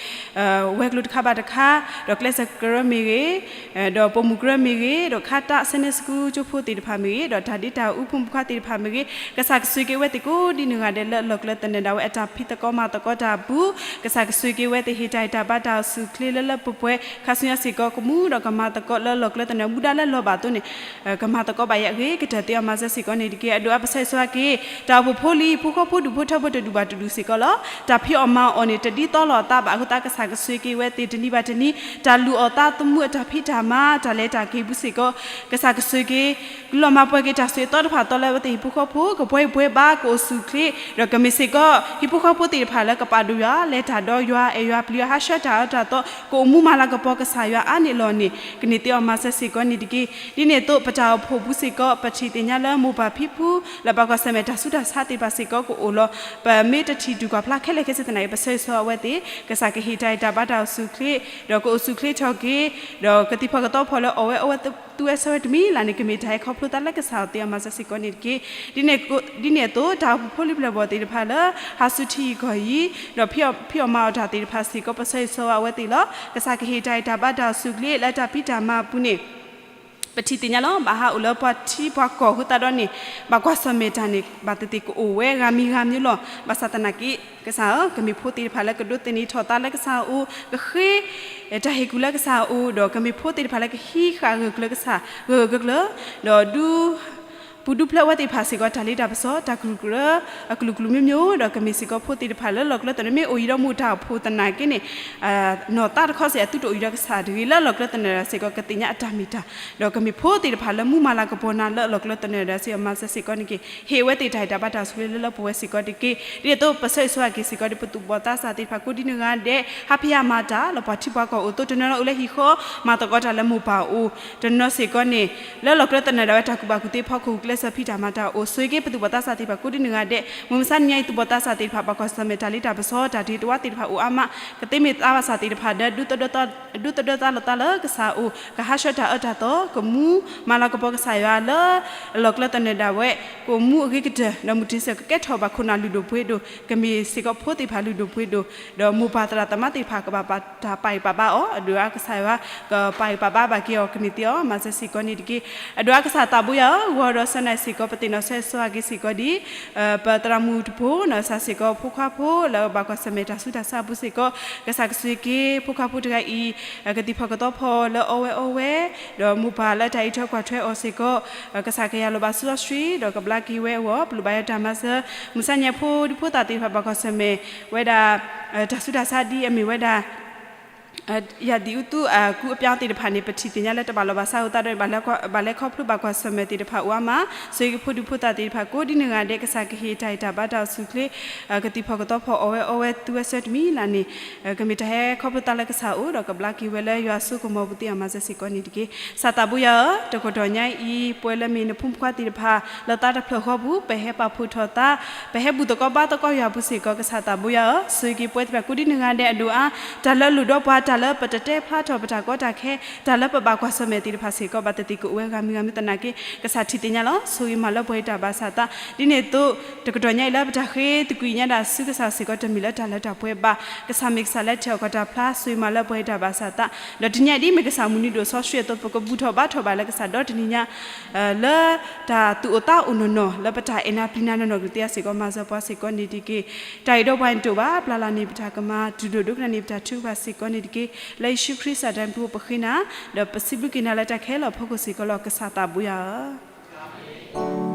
အံၤ ဝဲၤကျိၤတခါဘၣ်တခါ ဒီးကျဲးစၢးကရၢမ့ၢ်ဂ့ၤ, ဒီးပိာ်မုၣ်ကရၢမ့ၢ်ဂ့ၤ, ဒီးခါတၢ် Sunday School ကၠိဖိသ့ၣ်တဖၣ်မ့ၢ်ဂ့ၤ, ဒီးတၢ်ဒ့တၢ်အူဖိမုၣ်ဖိခွါသ့ၣ်တဖၣ်မ့ၢ်ဂ့ၤ, ကစၢ်ကဆိၣ်ဂ့ၤက့ၤဝဲသ့ၣ်ကိးဒ်နဂၤဒဲးလၢအလီၢ်ကျဲသနၢၣ်ဒၣ်ဝဲအတၢ်ဖံးသကိးမၤသကိးတၢ်အပူၤ, ကစၢ်ကဆိၣ်ဂ့ၤက့ၤဝဲသ့ၣ် ဟ့ၣ်တၢ်အဲၣ်တၢ်ဘါတၢ်အိၣ်ဆူၣ်ချ့လၢလၢပှဲၤပှဲၤ ခါဆူညါစ့ၢ်ကီး ကမူဒီးကမၤသကိးလၢလီၢ်ကျဲသနၢၣ် မူဒါလၢလီၤဘၣ်အသိးန့ၣ် ကမၤသကိးဘၣ်ယဲအဂ့ၤကတၢၢ်သ့ၣ်အီၤ မၤစၢၤစ့ၢ်ကီးန့ၣ်တက့ၢ်. အဒိးအပဆၢဆိၣ်ဂ့ၤက့ၤ တၢ်အိၣ်ဖှိၣ်ဖိလံၤ ဟံၣ်ဖိဃီဖိဒူၣ်ဖိထၢဖိ တဒူၣ်ဘၣ်တဒူၣ်စ့ၢ်ကီးလီၤ. တၢ်ဖံးအီၣ်မၤအီၣ်န့ၣ် တဒ်သိးလိာ်အသးဘၣ်အဃိသတး ကစၢ်ကဆိၣ်ဂ့ၤက့ၤဝဲသ့ၣ်တနံၤဘၣ်တနံၤ တၢ်လူၤအီၣ်သးသမူအတၢ်ဖံးတၢ်မၤ တၢ်လဲၤတၢ်က့ၤပူၤစ့ၢ်ကီး ကစၢ်ကဆိၣ်ဂ့ၤက့ၤ ကလီၤမၢ်ပှဲၤက့ၤ တၢ်ဆူးတၢ်ဆါသ့ၣ်တဖၣ် သီလၢအဝဲသ့ၣ်ဟံၣ်ဖိဃီဖိ ကပှဲၤပှဲၤဘၣ် ကအိၣ်ဆူၣ်ချ့ ဒီးကမ့ၢ်စ့ၢ်ကီး ဟံၣ်ဖိဃီဖိသ့ၣ်တဖၣ်လၢကပာ်ဒိၣ်ယွၤ လဲၤတၢ်ဒီးယွၤ အဲၣ်ယွၤပျံၤယွၤ ဟးဆှၢတၢ်အၢတၢ်သီ ကအိၣ်မူမၤလၤကပီၤကစၢ်ယွၤအါန့ၢ်အလီၢ်န့ၣ် ကန့ၢ်သ့ၣ်အီၤ မၤစၢၤစ့ၢ်ကီးန့ၣ်တက့ၢ်. ဒ်န့ၣ်အသိး ပတၢ်အိၣ်ဖှိၣ်ပူၤစ့ၢ်ကီး ပထံၣ်သ့ၣ်ညါလၢမိၢ်ပၢ်ဖံဖု လၢဘၣ်ကွၢ်ဆၢၣ်မဲာ်တၢ်ဆူးတၢ်ဆါသ့ၣ်တဖၣ်စ့ၢ်ကီးကအိၣ်လီၤ. ပမ့ၢ်တထံၣ်တူၢ်ကွၢ်ဖျါခဲလၢာ်ခဲဆ့သနာ်က့ ပဆၢဂ့ၤဆၢဝါဝဲသ့ၣ် ကစၢ်ကဟ့ၣ်တၢ်အဲၣ်တၢ်ဘါတၢ်အိၣ်ဆူၣ်ချ့ ဒီးကအိၣ်ဆူၣ်ချ့ထီၣ်က့ၤ ဒီးကသံၣ်ဖီၣ်ကသီဖီၣ်လၢအီၣ်ဝဲအီဝဲသူဝဲဆၢဝဲတမံၤလၢ်န့ၣ် ကမ့ၢ်တၢ်ဟဲခီဖျိသးလၢကစၢ်အီၤသ့ၣ်အီၤ မၤစၢၤစ့ၢ်ကီးန့ၣ်တက့ၢ်. ဒ်န့ၣ်အသိး တၢ်အိၣ်ဖှိၣ်ဖိလံၤပျဲၢ်ဘီၣ်သ့ၣ်တဖၣ်လၢ ဟးဆူထံဂုၤကီၢ်ဂၤ ဒီးဖံးအီၣ်မၤအီၣ်တၢ်သ့ၣ်တဖၣ်စ့ၢ်ကီး ပဆၢဂ့ၤဆၢဝါအဝဲသ့ၣ်လီၤ. ကစၢ်ကဟ့ၣ်တၢ်အဲၣ်တၢ်ဘါတၢ်အိၣ်ဆူၣ်ချ့လၢတၢ်ဖံးတၢ်မၤအပူၤန့ၣ် ပထံၣ်သ့ၣ်ညါလီၤ. ဘၣ်ဟးအိၣ်လၢပှၤထံပှၤကီၢ်အဃိသတးဒီးန့ၣ် ဘၣ်ကွၢ်ဆၢၣ်မဲာ်တၢ်န့ၣ် ဘၣ်သ့ၣ်သ့ၣ်ကအိၣ်ဝဲဂၤမံၤဂၤမံၤလီၤ. ဘၣ်ဆၣ်သနာ်က့ ကစၢ်ဧၢ ကမ့ၢ်ဖိသ့ၣ်တဖၣ်လၢကဒိးသန့ၤထီၣ်သးလၢကစၢ်အအိၣ် ကဃ့တၢ်ဟ့ၣ်ကူၣ်လၢကစၢ်အအိၣ် ဒီးကမ့ၢ်ဖိသ့ၣ်တဖၣ်လၢကဟံးဃာ်ဂၢၢ်ကျၢၤကစၢ် ဂၢၢ်ဂၢၢ်ကျၢၤကျၢၤ ဒီးဒူ ပူၤဒူဖျၢၣ်အဝဲသ့ၣ်တဖၣ်စ့ၢ်ကီး တၢ်လ့တၢ်ပစီ တၢ်ကရူၢ်ကရၢ အကလုာ်ကလုာ်မျိုးမျိုး ဒီးကမ့ၢ်စ့ၢ်ကီးဖိသ့ၣ်တဖၣ်လၢလီၢ်ကျဲသနၢၣ် မ့ၢ်အိၣ်ယံၤဒီးမိၢ်တၢ်အိၣ်ဖှိၣ်သနာ်က့န့ၣ် နီၢ်သးတခီစ့ၢ် အသုတအိၣ်ယံၤဒီးကစၢ်တဂ့ၤ လၢလီၢ်ကျဲသနၢၣ်ဒၣ်စ့ၢ်ကီး ကသ့ၣ်ညါအတၢ်မ့ၢ်တၢ် ဒီးကမ့ၢ်ဖိသ့ၣ်တဖၣ်လၢမူမၤလၤကပီၤနၤလၢလီၢ်ကျဲသနၢၣ်ဒၣ်စ့ၢ်ကီး မၤစၢၤစ့ၢ်ကီးန့ၣ်တက့ၢ်. ဟ့ၣ်ဝဲသ့ၣ်တၢ်အဲၣ်တၢ်ဘါတၢ်အိၣ်ဆူၣ်ချ့လၢလၢပှဲၤပှဲၤစ့ၢ်ကီးတက့ၢ်. ဒ်န့ၣ်အသိး ပဆၢဂ့ၤဆၢဝါက့ၤစ့ၢ်ကီးဒီး ပသူၣ်ဘီၣ်သးစၢ်သ့ၣ်တဖၣ်ကိးဒ်နဂၤဒဲး ဟးဖံးဟးမၤတၢ်လၢပှၤထံပှၤကီၢ်အိၣ်အသိး တနီၤနီၤအိၣ်လၢဟံၣ်ဃီ မၤသကိးတၢ်လၢမိၢ်ပၢ်အအိၣ် တနီၤစ့ၢ်ကီးန့ၣ် လၢလီၢ်ကျဲသနၢၣ်ဒၣ်ဝဲ တၢ်ကူၣ်ဘၣ်ကူၣ်သ့ ဖီခိၣ်ကျဲစၢၤဖံးတၢ်မၤတၢ်အိၣ် ဆိၣ်ဂ့ၤက့ၤပသူၣ်ဘီၣ်သးစၢ်သ့ၣ်တဖၣ်ကိးဒ်နဂၤဒဲး မုၢ်မဆါနံၤညါအံၤ သူၣ်ဘီၣ်သးစၢ်သ့ၣ်တဖၣ် ဘၣ်ကွၢ်ဆၢၣ်မဲာ်တၢ်လ့တၢ်ပစီ တၢ်တ့တဝါသ့ၣ်တဖၣ်အိၣ်အါမး ကသ့မ့ၢ်သးဘၣ်ဆၣ်သ့ၣ်တဖၣ်ဒီး ဒူသဒၢသးလိာ်သးလၢကစၢ်အအိၣ် ကဟးဆှၢတၢ်အၢတၢ်သီ ကမူမၤလၤကပီၤကစၢ်ယွၤလၢ လီၢ်ကျဲသနၢၣ်ဒၣ်ဝဲ ကအိၣ်မူအဂ့ၤကတၢၢ် ဒီးမုၢ်တနံၤစ့ၢ်ကီး ကကဲထီၣ်ဘၣ်ခိၣ်နၢ်လုၢ်ဒိၣ်ပှ့ၤဒိၣ် ကမ့ၢ်စ့ၢ်ကီးဖိသ့ၣ်တဖၣ်လုၢ်ဒိၣ်ပှ့ၤဒိၣ် ဒီးမိၢ်ပၢ်သရၣ်သမါသ့ၣ်တဖၣ် ကဘၣ်တၢ်ပာ်ဂံၢ်ပာ်ဘါအီၤ အဒိးအါကစၢ်ယွၤ ကပာ်ဂံၢ်ပာ်ဘါဘၣ်က့ၤအီၤ ကန့ၢ်သ့အီၤ မၤစၢၤစ့ၢ်ကီးန့ၣ်တက့ၢ်. အဒိးအါကစၢ်သးဘိယၤဧၢ ဂီၤဒီးဆၢနၢ်စ့ၢ်ကီး ပသ့ၣ်နီၣ်ဆၢဂ့ၤဆၢဝါက့ၤစ့ၢ်ကီးဒ် ပသရၣ်မုၣ်တဖိ နီၢ်စၢ်စ့ၢ်ကီး ဖိခွါဖိလၢဘၣ်ကွၢ်ဆၢၣ်မဲာ်တၢ်ဆူးတၢ်ဆါအပူၤစ့ၢ်ကီး ကစၢ်ကဆိၣ်ဂ့ၤက့ၤ ဖိခွါဖိတဂၤအံၤ ကသံၣ်ဖီၣ်ကသီဖီၣ်လၢအီဝဲအီဝဲ ဒီးမိၢ်ပၢ်လၢတၢ်အံးထွဲကွၢ်ထွဲအီၤစ့ၢ်ကီး ကစၢ်ကယၤလီၤဘၣ်စီဆှံ ဒီးကဘျါက့ၤဝဲအဂီၢ် ပလိၣ်ဘၣ်ယွၤတၢ်မၤစၢၤ မုၢ်ဆါညါဖိဒံဖိသၣ်သ့ၣ်တဖၣ် ဘၣ်ကွၢ်ဆၢၣ်မဲာ်ဝဲဒၣ် တၢ်ဆူးတၢ်ဆါဒ်အမ့ၢ်ဝဲဒၣ် ရာသီဥတု အကူအပြောင်းသ့ၣ်တဖၣ်န့ၣ် ပထံၣ်သ့ၣ်ညါလၢတဘၣ်လီၤဘၣ်စးအဃိသတးဒီး ဘၣ်လဲၤခီဖျိဘၣ်ကွၢ်ဆၢၣ်မဲာ်သ့ၣ်တဖၣ်အိၣ်အါမး ဆိၣ်ဂ့ၤက့ၤဖိဒံဖိသၣ်သ့ၣ်တဖၣ် ကိးဒ်နဂၤဒဲး ကစၢ်ကဟ့ၣ်တၢ်အံးတၢ်ဘါတၢ်အိၣ်ဆူၣ်ချ့ ကသံၣ်ဖီၣ်ကသီဖီၣ်အီၣ်ဝဲအီဝဲသူဝဲဆၢတမံၤလၢ်န့ၣ် ကမ့ၢ်တၢ်ဟဲခီဖျိသးလၢကစၢ်အအိၣ် ဒီးကဘျါက့ၤဝဲလၢယွၤစိကမီၤပူၤသ့ၣ်အီၤ မၤစၢၤစ့ၢ်ကီးန့ၣ်တက့ၢ်. ကစၢ်သးဘိယွၤဧၢ တကတီၢ်ညါအံၤ ပဝဲလၢမ့ၢ်နဖိမုၣ်ဖိခွါသ့ၣ်တဖၣ် လၢသးတဖျၢၣ်ဃီပူၤ ပဟဲပာ်ဖှိၣ်ထီၣ်သး ပဟဲဘူၣ်သကိးဘါသကိးယွၤပူၤစ့ၢ်ကီး ကစၢ်သးဘိယွၤဧၢ ဆိၣ်ဂ့ၤက့ၤပဝဲသ့ၣ်တဖၣ်ကိးဒ်နဂၤဒဲးအဒိၣ်အါ တၢ်လၢအလိၣ်ဒီးပှၤ တၢ်လၢပတတဲဖျါထီၣ်ပတၢ်ကီတၢ်ခဲ, တၢ်လၢပဘၣ်ကွၢ်ဆၢၣ်မဲာ်သ့ၣ်တဖၣ်စ့ၢ်ကီး ဘၣ်သ့ၣ်သ့ၣ်ကအိၣ်ဝဲဂၤမံၤဂၤမံၤသနာ်က့ ကစၢ်ထံၣ်သ့ၣ်ညါလီၤ. ဆိၣ်ဂ့ၤမၤလၢပှဲၤတၢ်ဘၣ်ဆၣ်သး ဒ်န့ၣ်အသိး တကတီၢ်ညါအံၤလၢပတၢ်ဃ့သကွံာ်ညါဒၣ်ဆူကစၢ်စ့ၢ်ကီး တမ့ၢ်လၢတၢ်လၢတၢ်ပှဲၤဘၣ်. ကစၢ်မ့ၢ်ကစၢ်လၢထံၣ်အီၣ်ကီၢ်တၢ်ဖျါ ဆိၣ်ဂ့ၤမၤလၢပှဲၤတၢ်ဘၣ်ဆၣ်သး, ဒီးတနံၤညါအံၤဒ်မ့ၢ်ကစၢ်မုၢ်နံၤဒိၣ်စီဆှံအသိး ပကဘူၣ်ထီၣ်ဘါထီၣ်ဘၣ်လၢကစၢ်ဒီတနံၤညါ လၢတၢ်သူၣ်အိၣ်သးအိၣ်နီၢ်နီၢ် လၢပတၢ်အဲၣ်နၤပျံၤနၤနီၢ်နီၢ်ကသ့ဧါစ့ၢ်ကီး မၤစၢၤပှၤစ့ၢ်ကီးန့ၣ်တက့ၢ်. တၢ်အံၤဒီးပှၤန့ၣ်တအိၣ်ဘၣ် ပျၢ်လၢ်န့ၣ် ပတၢ်ကမၤ တူၢ်လိာ်ဒိကနၣ်န့ၢ်ပတၢ်ထုကဖၣ်စ့ၢ်ကီးန့ၣ်တက့ၢ်. လၢယ့ၣ်ၡူးခရံာ်စၢ်ဒၣ်ပူၤပဃ့နၤ, ဒီးပစံးဘျုးက့ၤနၤလၢတၢ်ခဲလၢာ်အဖီခိၣ်စ့ၢ်ကီးလီၤ. ကစၢ်သးဘိယွၤဧၢ.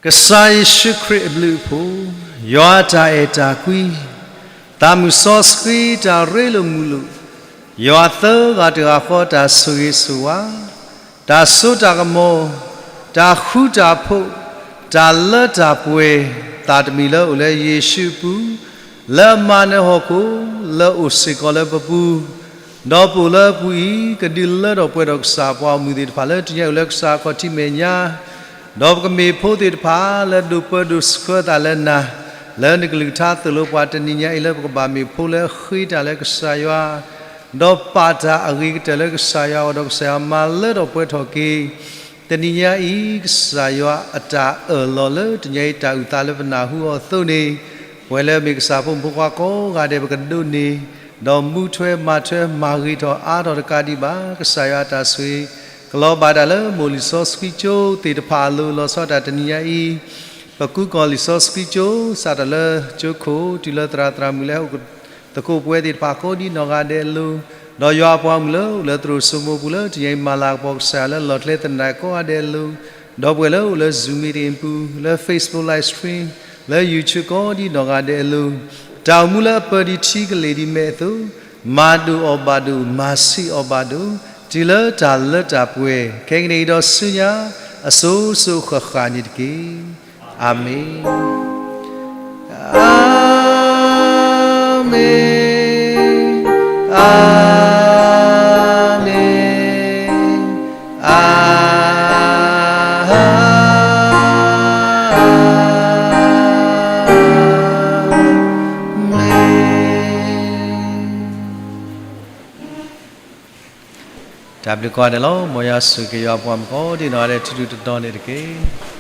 ကစၢ်ယ့ၣ်ၡူးခရံာ်အဘျုးအဖှိၣ်, ယွၤအတၢ်အဲၣ်တၢ်ကွံ, သးမုၢ်စီဆှံတၢ်ရ့လိာ်မုာ်လိာ်, ယွၤသၢဂၤတဂၤဃီတၢ်ဆိၣ်ဂ့ၤဆိၣ်ဝါ, တၢ်စိတၢ်ကမီၤ, တၢ်ဃူတၢ်ဖိး, တၢ်လၢတၢ်ပှဲၤ, သးတမံၤလၢအိၣ်လၢယ့ၣ်ၡူးအပူၤ, လၢအမၤနၢၤဟီၣ်ခိၣ်, လၢအအိၣ်စ့ၢ်ကီးလၢပပူၤ, ဒီးပအိၣ်လၢအပူၤအံၤ, ကဒုးလၢထီၣ်ပှဲၤထီၣ်ကစၢ်ပှၤဂီၢ်မုၢ်သ့ၣ်တဖၣ်လၢတနံၤညါအံၤအိၣ်လၢကစၢ်အခီၣ်ထံးမဲာ်ညါ, ဒီးပကမ့ၢ်ဖိသ့ၣ်တဖၣ်လၢဒိၣ်ပၢဒိၣ်ဆှၢသးလၢနၤ, လၢနကလုၢ်ကထါသိၣ်လိပှၤတနံၤညါအံၤလၢပကဘၣ်မ့ၢ်ဖိလၢအဃ့တၢ်လၢကစၢ်ယွၤ, ဒီးပာ်တၢ်အဂ့ၤကတၢၢ်လၢကစၢ်ယွၤအဂီၢ် ဒီးကစၢ်ယွၤမၤလၢထီၣ်ပှဲၤထီၣ်က့ၤ တနံၤညါအံၤ ကစၢ်ယွၤအတၢ်အၢၣ်လီၤလၢတနံၤညါအံၤတၢ်အုၣ်သးလၢပနၢ်ဟူအီၤအသိးန့ၣ်, ပဝဲလၢမ့ၢ်ကစၢ်ဖိမုၣ်ဖိခွါကိးဂၤဒဲး ပကဒိးန့ၢ်, ဒီးမူထွဲမၤထွဲမၤဂ့ၤထီၣ်အါထီၣ်တကးဒံးဘၣ် ကစၢ်ယွၤအတၢ်ဆိၣ်ဂ့ၤ, ကလီၤဘၣ်တၢ်လၢမိၢ်လံာ်စီဆှံကၠိသ့ၣ်တဖၣ်အလိၤ လီၤဆီဒၣ်တၢ်တနံၤညါအံၤ, ပကူကီၢ်လံာ်စီဆှံကၠိ စးထီၣ်လၢကၠိခိၣ် တုၤလၢသရၣ်သရၣ်မုၣ်လၢဟဲအိၣ် သကိးပဝဲသ့ၣ်တဖၣ်ကိးဒံနီၢ်ဂၤဒဲးအလိၤ, ဒီးယွၤအပှၤမုၣ်လၢအိၣ်လၢသရိာ်စိမိၤပူၤလၢတနံၤအံၤမၤလၤကပီၤကစၢ်ယွၤလၢလီၢ်ကျဲသနၢၣ်ကိးဂၤဒဲးအလိၤ, ဒီးပဝဲလၢအိၣ်လၢ Zoom meeting ပူၤ, လၢ Facebook live stream, လၢ YouTube ကိးဒံနီၢ်ဂၤဒဲးအလိၤ, တၢ်အိၣ်မူလၢအပၢၤဒံးထံကလ့ၢ်ဒံးမဲာ်အသိး, မၤဒိၣ်အီၣ်ဘၣ်ဒိၣ်, မၤဆံးအီၣ်ဘၣ်ဒိၣ်, တုၤလၢတၢ်လၢတၢ်ပှဲၤ, ခဲကနံၣ်အံၤဒီးဆူညါ အစိၤစိၤဃၣ်ဃၣ်န့ၣ်တက့ၢ်. အၤမ့ၣ်, အၤမ့ၣ်, အၤမ့ၣ်, အၤမ့ၣ်. တၢ်ဘျုးကိးဂၤဒဲးလီၤ. မ်ယွၤဆိၣ်ဂ့ၤက့ၤယွၤအပှၤမုၣ်ကိးဒံနီၢ်ဂၤဒဲး ထူထူတီတီန့ၣ်တက့ၢ်.